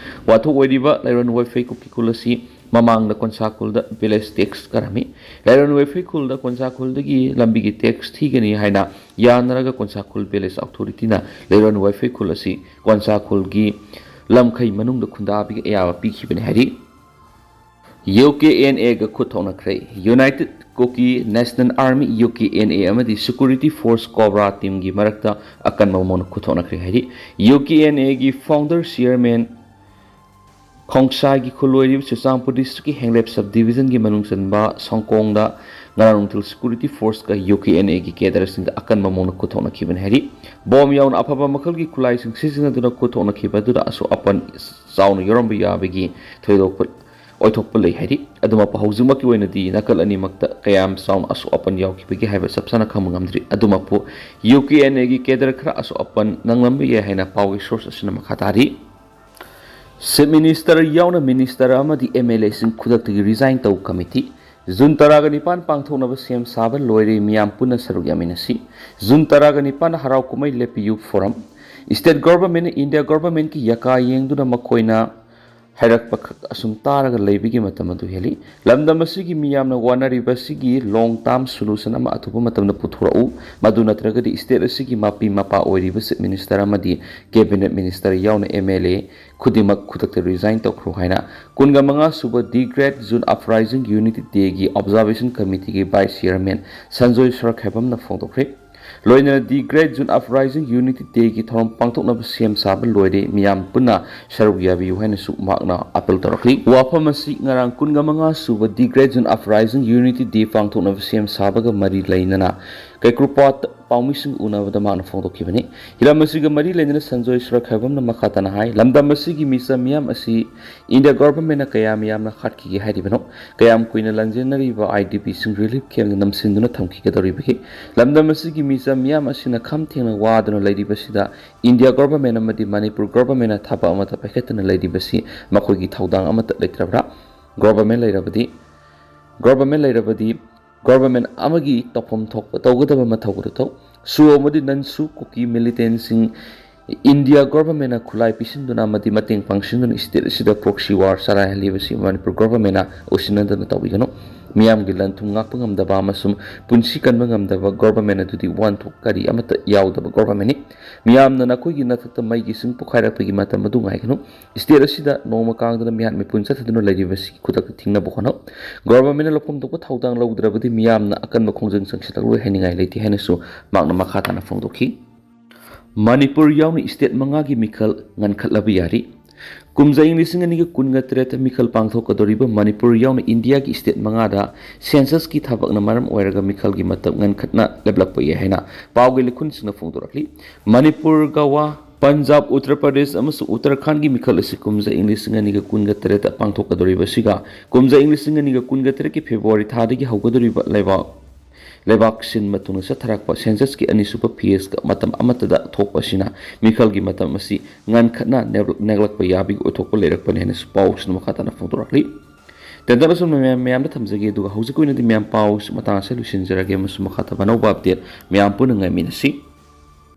ꯋꯥꯊꯣꯛ ꯑꯣꯏꯔꯤꯕ ꯂꯩꯔꯣꯟ ꯋꯥꯏꯐꯩ ꯀꯨꯀꯤ ꯈꯨꯜ ꯑꯁꯤ ꯃꯃꯥꯡꯗ ꯀꯣꯟꯁꯥ ꯈꯨꯜꯗ ꯚꯤꯂꯦꯖ ꯇꯦꯛꯁ ꯀꯥꯔꯝꯃꯤ꯫ ꯂꯩꯔꯣꯟ ꯋꯥꯏꯐꯩ ꯈꯨꯜꯗ ꯀꯣꯟꯁꯥ ꯈꯨꯜꯗꯒꯤ ꯂꯝꯕꯤꯒꯤ ꯇꯦꯛꯁ ꯊꯤꯒꯅꯤ ꯍꯥꯏꯅ ꯌꯥꯅꯔꯒ ꯀꯣꯟꯁꯥ ꯈꯨꯜ ꯚꯤꯂꯦꯖ ꯑꯣꯊꯣꯔꯤꯇꯤꯅ ꯂꯩꯔꯣꯟ ꯋꯥꯏꯐꯩ ꯈꯨꯜ ꯑꯁꯤ ꯀꯣꯟꯁꯥ ꯈꯨꯜꯒꯤ ꯂꯝꯈꯩ ꯃꯅꯨꯡꯗ ꯈꯨꯟꯗꯥꯕꯒꯤ ꯑꯌꯥꯕ ꯄꯤꯈꯤꯕꯅꯤ ꯍꯥꯏꯔꯤ꯫ ꯌꯨ ꯀꯦ ꯑꯦꯟ ꯑꯦꯒ ꯈꯨꯠ ꯊꯣꯛꯅꯈ꯭ꯔꯦ꯫ United Kuki national army, U K N A, ꯑꯃꯗꯤ ꯁꯦꯀ꯭ꯌꯨꯔꯤꯇꯤ ꯐꯣꯔꯁ ꯀꯣꯕ꯭ꯔꯥ ꯇꯤꯝꯒꯤ ꯃꯔꯛꯇ ꯑꯀꯟꯕ ꯃꯑꯣꯡꯗ ꯈꯨꯠ ꯊꯣꯛꯅꯈ꯭ꯔꯦ ꯍꯥꯏꯔꯤ꯫ ꯌꯨ ꯀꯦ ꯑꯦꯟ ꯑꯦꯒꯤ ꯐꯥꯎꯟꯗꯔ ꯆꯤꯌꯔꯃꯦꯟ ꯈꯣꯡꯁꯥꯏꯒꯤ ꯈꯨꯜ ꯑꯣꯏꯔꯤꯕ ꯆꯨꯔꯆꯥꯟꯄꯨꯔ ꯗꯤꯁꯇ꯭ꯔꯤꯛꯀꯤ ꯍꯦꯡꯂꯦꯞ ꯁꯕ ꯗꯤꯕꯤꯖꯟꯒꯤ ꯃꯅꯨꯡ ꯆꯟꯕ ꯁꯣꯡꯀꯣꯡꯗ ꯉꯔꯥꯡ ꯅꯨꯡꯊꯤꯜ ꯁꯦꯀ꯭ꯌꯨꯔꯤꯇꯤ ꯐꯣꯔꯁꯀ ꯌꯨ ꯀꯦ ꯑꯦꯟ ꯑꯦꯒꯤ ꯀꯦꯗꯔꯁꯤꯡꯗ ꯑꯀꯟꯕ ꯃꯑꯣꯡꯗ ꯈꯨꯠ ꯊꯣꯛꯅꯈꯤꯕꯅꯤ ꯍꯥꯏꯔꯤ꯫ ꯕꯣꯝ ꯌꯥꯎꯅ ꯑꯐꯕ ꯃꯈꯜꯒꯤ ꯈꯨꯠꯂꯥꯏꯁꯤꯡ ꯁꯤꯖꯤꯟꯅꯗꯨꯅ ꯈꯨꯠ ꯊꯣꯛꯅꯈꯤꯕ ꯑꯗꯨꯗ ꯑꯁꯣꯛ ꯑꯄꯟ ꯆꯥꯎꯅ ꯌꯥꯎꯔꯝꯕ ꯌꯥꯕꯒꯤ ꯊꯣꯏꯗꯣꯛꯄ ꯑꯣꯏꯊꯣꯛꯄ ꯂꯩ ꯍꯥꯏꯔꯤ꯫ ꯑꯗꯨꯃꯛꯄꯨ ꯍꯧꯖꯤꯛꯃꯛꯀꯤ ꯑꯣꯏꯅꯗꯤ ꯅꯥꯀꯜ ꯑꯅꯤꯃꯛꯇ ꯀꯌꯥꯝ ꯆꯥꯎꯅ ꯑꯁꯣꯛ ꯑꯄꯟ ꯌꯥꯎꯈꯤꯕꯒꯦ ꯍꯥꯏꯕ ꯆꯞ ꯆꯥꯅ ꯈꯪꯕ ꯉꯝꯗ꯭ꯔꯤ꯫ ꯑꯗꯨꯃꯛꯄꯨ ꯌꯨ ꯀꯦ ꯑꯦꯟ ꯑꯦꯒꯤ ꯀꯦꯗꯔ ꯈꯔ ꯑꯁꯣꯛ ꯑꯄꯟ ꯅꯪꯂꯝꯕ ꯌꯥꯏ ꯍꯥꯏꯅ ꯄꯥꯎꯒꯤ ꯁꯣꯔꯁ ꯑꯁꯤꯅ ꯃꯈꯥ ꯇꯥꯔꯤ꯫ ꯆꯤꯐ ꯃꯤꯅꯤꯁꯇꯔ ꯌꯥꯎꯅ ꯃꯤꯅꯤꯁꯇꯔ ꯑꯃꯗꯤ ꯑꯦꯝ ꯑꯦꯜ ꯑꯦꯁꯤꯡ ꯈꯨꯗꯛꯇꯒꯤ ꯔꯤꯖꯥꯏꯟ ꯇꯧ ꯀꯃꯤꯇꯤ꯫ ꯖꯨꯟ ꯇꯔꯥꯒ ꯅꯤꯄꯥꯟ ꯄꯥꯡꯊꯣꯛꯅꯕ ꯁꯦꯝ ꯁꯥꯕ ꯂꯣꯏꯔꯦ, ꯃꯤꯌꯥꯝ ꯄꯨꯟꯅ ꯁꯔꯨꯛ ꯌꯥꯃꯤꯟꯅꯁꯤ꯫ ꯖꯨꯟ ꯇꯔꯥꯒ ꯅꯤꯄꯥꯟ ꯍꯔꯥꯎ ꯀꯨꯝꯍꯩ ꯂꯦꯞꯄꯤꯌꯨ ꯐꯣꯔꯝ꯫ State Government ꯅ India Government ꯀꯤ ꯌꯥꯀꯥ ꯌꯦꯡꯗꯨꯅ ꯃꯈꯣꯏꯅ ꯍꯥꯏꯔꯛꯄ ꯈꯛ ꯑꯁꯨꯝ ꯇꯥꯔꯒ ꯂꯩꯕꯒꯤ ꯃꯇꯝ ꯑꯗꯨ ꯍꯦꯜꯂꯤ꯫ ꯂꯝꯗꯝ ꯑꯁꯤꯒꯤ ꯃꯤꯌꯥꯝꯅ ꯋꯥꯅꯔꯤꯕ ꯑꯁꯤꯒꯤ long term solution ꯑꯃ ꯑꯊꯨꯕ ꯃꯇꯝꯗ ꯄꯨꯊꯣꯔꯛꯎ꯫ ꯃꯗꯨ ꯅꯠꯇ꯭ꯔꯒꯗꯤ state ꯑꯁꯤꯒꯤ ꯃꯄꯤ ꯃꯄꯥ ꯑꯣꯏꯔꯤꯕ Chief Minister ꯑꯃꯗꯤ Cabinet Minister ꯌꯥꯎꯅ M L A ꯈꯨꯗꯤꯡꯃꯛ ꯈꯨꯗꯛꯇ resign ꯇꯧꯈ꯭ꯔꯣ ꯍꯥꯏꯅ ꯀꯨꯟꯒ ꯃꯉꯥ ꯁꯨꯕ The Great June Uprising Unity Day ꯒꯤ Observation Committee ꯒꯤ Vice Chairman ꯁꯟꯖꯣꯏ ꯁꯣꯔꯈꯥꯏꯕꯝꯅ ꯐꯣꯡꯗꯣꯛꯈ꯭ꯔꯦ꯫ ꯂꯣꯏꯅꯅ The Great June Uprising Unity Day ꯒꯤ ꯊꯧꯔꯝ ꯄꯥꯡꯊꯣꯛꯅꯕ ꯁꯦꯝ ꯁꯥꯕ ꯂꯣꯏꯔꯦ, ꯃꯤꯌꯥꯝ ꯄꯨꯟꯅ ꯁꯔꯨꯛ ꯌꯥꯕꯤꯌꯨ ꯍꯥꯏꯅꯁꯨ ꯃꯍꯥꯛꯅ appeal ꯇꯧꯔꯛꯂꯤ꯫ ꯋꯥꯐꯝ ꯑꯁꯤ ꯉꯔꯥꯡ ꯀꯨꯟꯒ ꯃꯉꯥ ꯁꯨꯕ The Great June Uprising Unity Day ꯄꯥꯡꯊꯣꯛꯅꯕ ꯁꯦꯝ ꯁꯥꯕꯒ ꯃꯔꯤ ꯂꯩꯅꯅ ꯀꯩꯀ꯭ꯔꯨꯄꯥꯠ ꯄꯥꯎꯃꯤꯁꯤꯡ ꯎꯅꯕꯗ ꯃꯍꯥꯛꯅ ꯐꯣꯡꯗꯣꯛꯈꯤꯕꯅꯤ꯫ ꯍꯤꯔꯝ ꯑꯁꯤꯒ ꯃꯔꯤ ꯂꯩꯅꯅ ꯁꯟꯖꯣꯏ ꯁꯣꯔꯈꯥꯏꯕꯝꯅ ꯃꯈꯥ ꯇꯥꯅ ꯍꯥꯏ, ꯂꯝꯗꯝ ꯑꯁꯤꯒꯤ ꯃꯤꯆꯝ ꯃꯤꯌꯥꯝ ꯑꯁꯤ India Government ꯅ ꯀꯌꯥꯝ ꯌꯥꯝꯅ ꯍꯥꯠꯈꯤꯒꯦ ꯍꯥꯏꯔꯤꯕꯅꯣ? ꯀꯌꯥꯝ ꯀꯨꯏꯅ ꯂꯥꯟꯖꯦꯟꯅꯔꯤꯕ I D P ꯁꯤꯡ relief camp ꯇ ꯅꯝꯁꯤꯟꯗꯨꯅ ꯊꯝꯈꯤꯒꯗꯧꯔꯤꯕꯒꯦ? ꯂꯝꯗꯝ ꯑꯁꯤꯒꯤ ꯃꯤꯆꯝ ꯃꯤꯌꯥꯝ ꯑꯁꯤꯅ ꯈꯝ ꯊꯦꯡꯅ ꯋꯥꯗꯨꯅ ꯂꯩꯔꯤꯕꯁꯤꯗ India Government ꯑꯃꯗꯤ ꯃꯅꯤꯄꯨꯔ Government ꯅ ꯊꯕꯛ ꯑꯃꯠꯇ ꯄꯥꯏꯈꯠꯇꯅ ꯂꯩꯔꯤꯕꯁꯤ ꯃꯈꯣꯏꯒꯤ ꯊꯧꯗꯥꯡ ꯑꯃꯠꯇ ꯂꯩꯇ꯭ꯔꯕ꯭ꯔꯥ? Government ꯂꯩꯔꯕꯗꯤ, Government ꯂꯩꯔꯕꯗꯤ Government ꯑꯃꯒꯤ ꯇꯧꯐꯝ ꯊꯣꯛꯄ ꯇꯧꯒꯗꯕ ꯃꯊꯧ ꯑꯗꯨ ꯇꯧ꯫ SoO ꯑꯃꯗꯤ non SoO ꯀꯨꯀꯤ militant ꯁꯤꯡ India Government ꯅ ꯈꯨꯠꯂꯥꯏ ꯄꯤꯁꯤꯟꯗꯨꯅ ꯑꯃꯗꯤ ꯃꯇꯦꯡ ꯄꯥꯡꯁꯤꯟꯗꯨꯅ state ꯑꯁꯤꯗ proxy war ꯆꯂꯥꯏꯍꯜꯂꯤꯕꯁꯤ ꯃꯅꯤꯄꯨꯔ Government ꯅ ꯎꯁꯤꯟꯅꯗꯅ ꯇꯧꯕꯤꯒꯅꯨ꯫ ꯃꯤꯌꯥꯝꯒꯤ ꯂꯟ ꯊꯨꯝ ꯉꯥꯛꯄ ꯉꯝꯗꯕ ꯑꯃꯁꯨꯡ ꯄꯨꯟꯁꯤ ꯀꯟꯕ ꯉꯝꯗꯕ Government ꯑꯗꯨꯗꯤ ꯋꯥꯍꯟꯊꯣꯛ ꯀꯔꯤ ꯑꯃꯠꯇ ꯌꯥꯎꯗꯕ Government ꯅꯤ꯫ ꯃꯤꯌꯥꯝꯅ ꯅꯈꯣꯏꯒꯤ ꯅꯊꯛꯇ ꯃꯩꯒꯤ ꯁꯤꯡ ꯄꯣꯈꯥꯏꯔꯛꯄꯒꯤ ꯃꯇꯝ ꯑꯗꯨ ꯉꯥꯏꯒꯅꯨ꯫ State ꯑꯁꯤꯗ ꯅꯣꯡꯃ ꯀꯥꯡꯗꯅ ꯃꯤꯍꯥꯠ ꯃꯤꯄꯨꯟ ꯆꯠꯊꯗꯨꯅ ꯂꯩꯔꯤꯕꯁꯤ ꯈꯨꯗꯛꯇ ꯊꯤꯡꯅꯕ ꯍꯣꯠꯅꯧ꯫ Government ꯅ ꯂꯧꯐꯝ ꯊꯣꯛꯄ ꯊꯧꯗꯥꯡ ꯂꯧꯗ꯭ꯔꯕꯗꯤ ꯃꯤꯌꯥꯝꯅ ꯑꯀꯟꯕ ꯈꯣꯡꯖꯪ ꯆꯪꯁꯤꯜꯂꯛꯂꯣꯏ ꯍꯥꯏꯅꯤꯡꯉꯥꯏ ꯂꯩꯇꯦ ꯍꯥꯏꯅꯁꯨ ꯃꯍꯥꯛꯅ ꯃꯈꯥ ꯇꯥꯅ ꯐꯣꯡꯗꯣꯛꯈꯤ꯫ ꯃꯅꯤꯄꯨꯔ ꯌꯥꯎꯅ state ꯃꯉꯥꯒꯤ ꯃꯤꯈꯜ ꯉꯟꯈꯠꯂꯕ ꯌꯥꯔꯤ꯫ ꯀꯨꯝꯖꯥ ꯏꯪ ꯂꯤꯁꯤꯡ ꯑꯅꯤꯒ ꯀꯨꯟꯒ ꯇꯔꯦꯠꯇ ꯃꯤꯈꯜ ꯄꯥꯡꯊꯣꯛꯀꯗꯧꯔꯤꯕ ꯃꯅꯤꯄꯨꯔ ꯌꯥꯎꯅ India ꯒꯤ state ꯃꯉꯥꯗ census ꯀꯤ ꯊꯕꯛꯅ ꯃꯔꯝ ꯑꯣꯏꯔꯒ ꯃꯤꯈꯜꯒꯤ ꯃꯇꯝ ꯉꯟꯈꯠꯅ ꯂꯦꯞꯂꯛꯄ ꯌꯥꯏ ꯍꯥꯏꯅ ꯄꯥꯎꯒꯤ ꯂꯤꯈꯨꯟꯁꯤꯡꯅ ꯐꯣꯡꯗꯣꯔꯛꯂꯤ꯫ ꯃꯅꯤꯄꯨꯔ, ꯒꯋꯥ, ꯄꯟꯖꯥꯕ, ꯎꯠꯇꯔ ꯄ꯭ꯔꯗꯦꯁ ꯑꯃꯁꯨꯡ ꯎꯠꯇꯔꯈꯥꯟꯗꯒꯤ ꯃꯤꯈꯜ ꯑꯁꯤ ꯀꯨꯝꯖꯥ ꯏꯪ ꯂꯤꯁꯤꯡ ꯑꯅꯤꯒ ꯀꯨꯟꯒ ꯇꯔꯦꯠꯇ ꯄꯥꯡꯊꯣꯛꯀꯗꯧꯔꯤꯕ ꯑꯁꯤꯒ ꯀꯨꯝꯖꯥ ꯏꯪ ꯂꯤꯁꯤꯡ ꯑꯅꯤꯒ ꯀꯨꯟꯒ ꯇꯔꯦꯠꯀꯤ February ꯊꯥꯗꯒꯤ ꯍꯧꯒꯗꯧꯔꯤꯕ ꯂꯩꯕꯥꯛ, ꯂꯩꯕꯥꯛ ꯁꯤꯟꯕ ꯊꯨꯡꯅ ꯆꯠꯊꯔꯛꯄ census ꯀꯤ ꯑꯅꯤꯁꯨꯕ phase ꯀ ꯃꯇꯝ ꯑꯃꯠꯇꯗ ꯊꯣꯛꯄ ꯑꯁꯤꯅ ꯃꯤꯈꯜꯒꯤ ꯃꯇꯝ ꯑꯁꯤ ꯉꯟꯈꯠꯅ ꯅꯦꯒ-, ꯅꯦꯒꯂꯛꯄ ꯌꯥꯕꯒꯤ ꯑꯣꯏꯊꯣꯛꯄ ꯂꯩꯔꯛꯄꯅꯤ ꯍꯥꯏꯅꯁꯨ ꯄꯥꯎꯁꯤꯅ ꯃꯈꯥ ꯇꯥꯅ ꯐꯣꯡꯗꯣꯔꯛꯂꯤ꯫ ꯇꯦꯟꯇꯛꯅ ꯁꯨꯝ ꯃꯌꯥꯝ, ꯃꯌꯥꯝꯗ ꯊꯝꯖꯒꯦ, ꯑꯗꯨꯒ ꯍꯧꯖꯤꯛꯀꯤ ꯑꯣꯏꯅꯗꯤ ꯃꯌꯥꯝ ꯄꯥꯎ ꯃꯇꯥꯡ ꯑꯁꯤꯗ ꯂꯣꯏꯁꯤꯟꯖꯔꯒꯦ, ꯑꯃꯁꯨꯡ ꯃꯈꯥ ꯇꯥꯕ ꯑꯅꯧꯕ update ꯃꯌꯥꯝ ꯄꯨꯟꯅ ꯉꯥꯏꯃꯤꯟꯅꯁꯤ꯫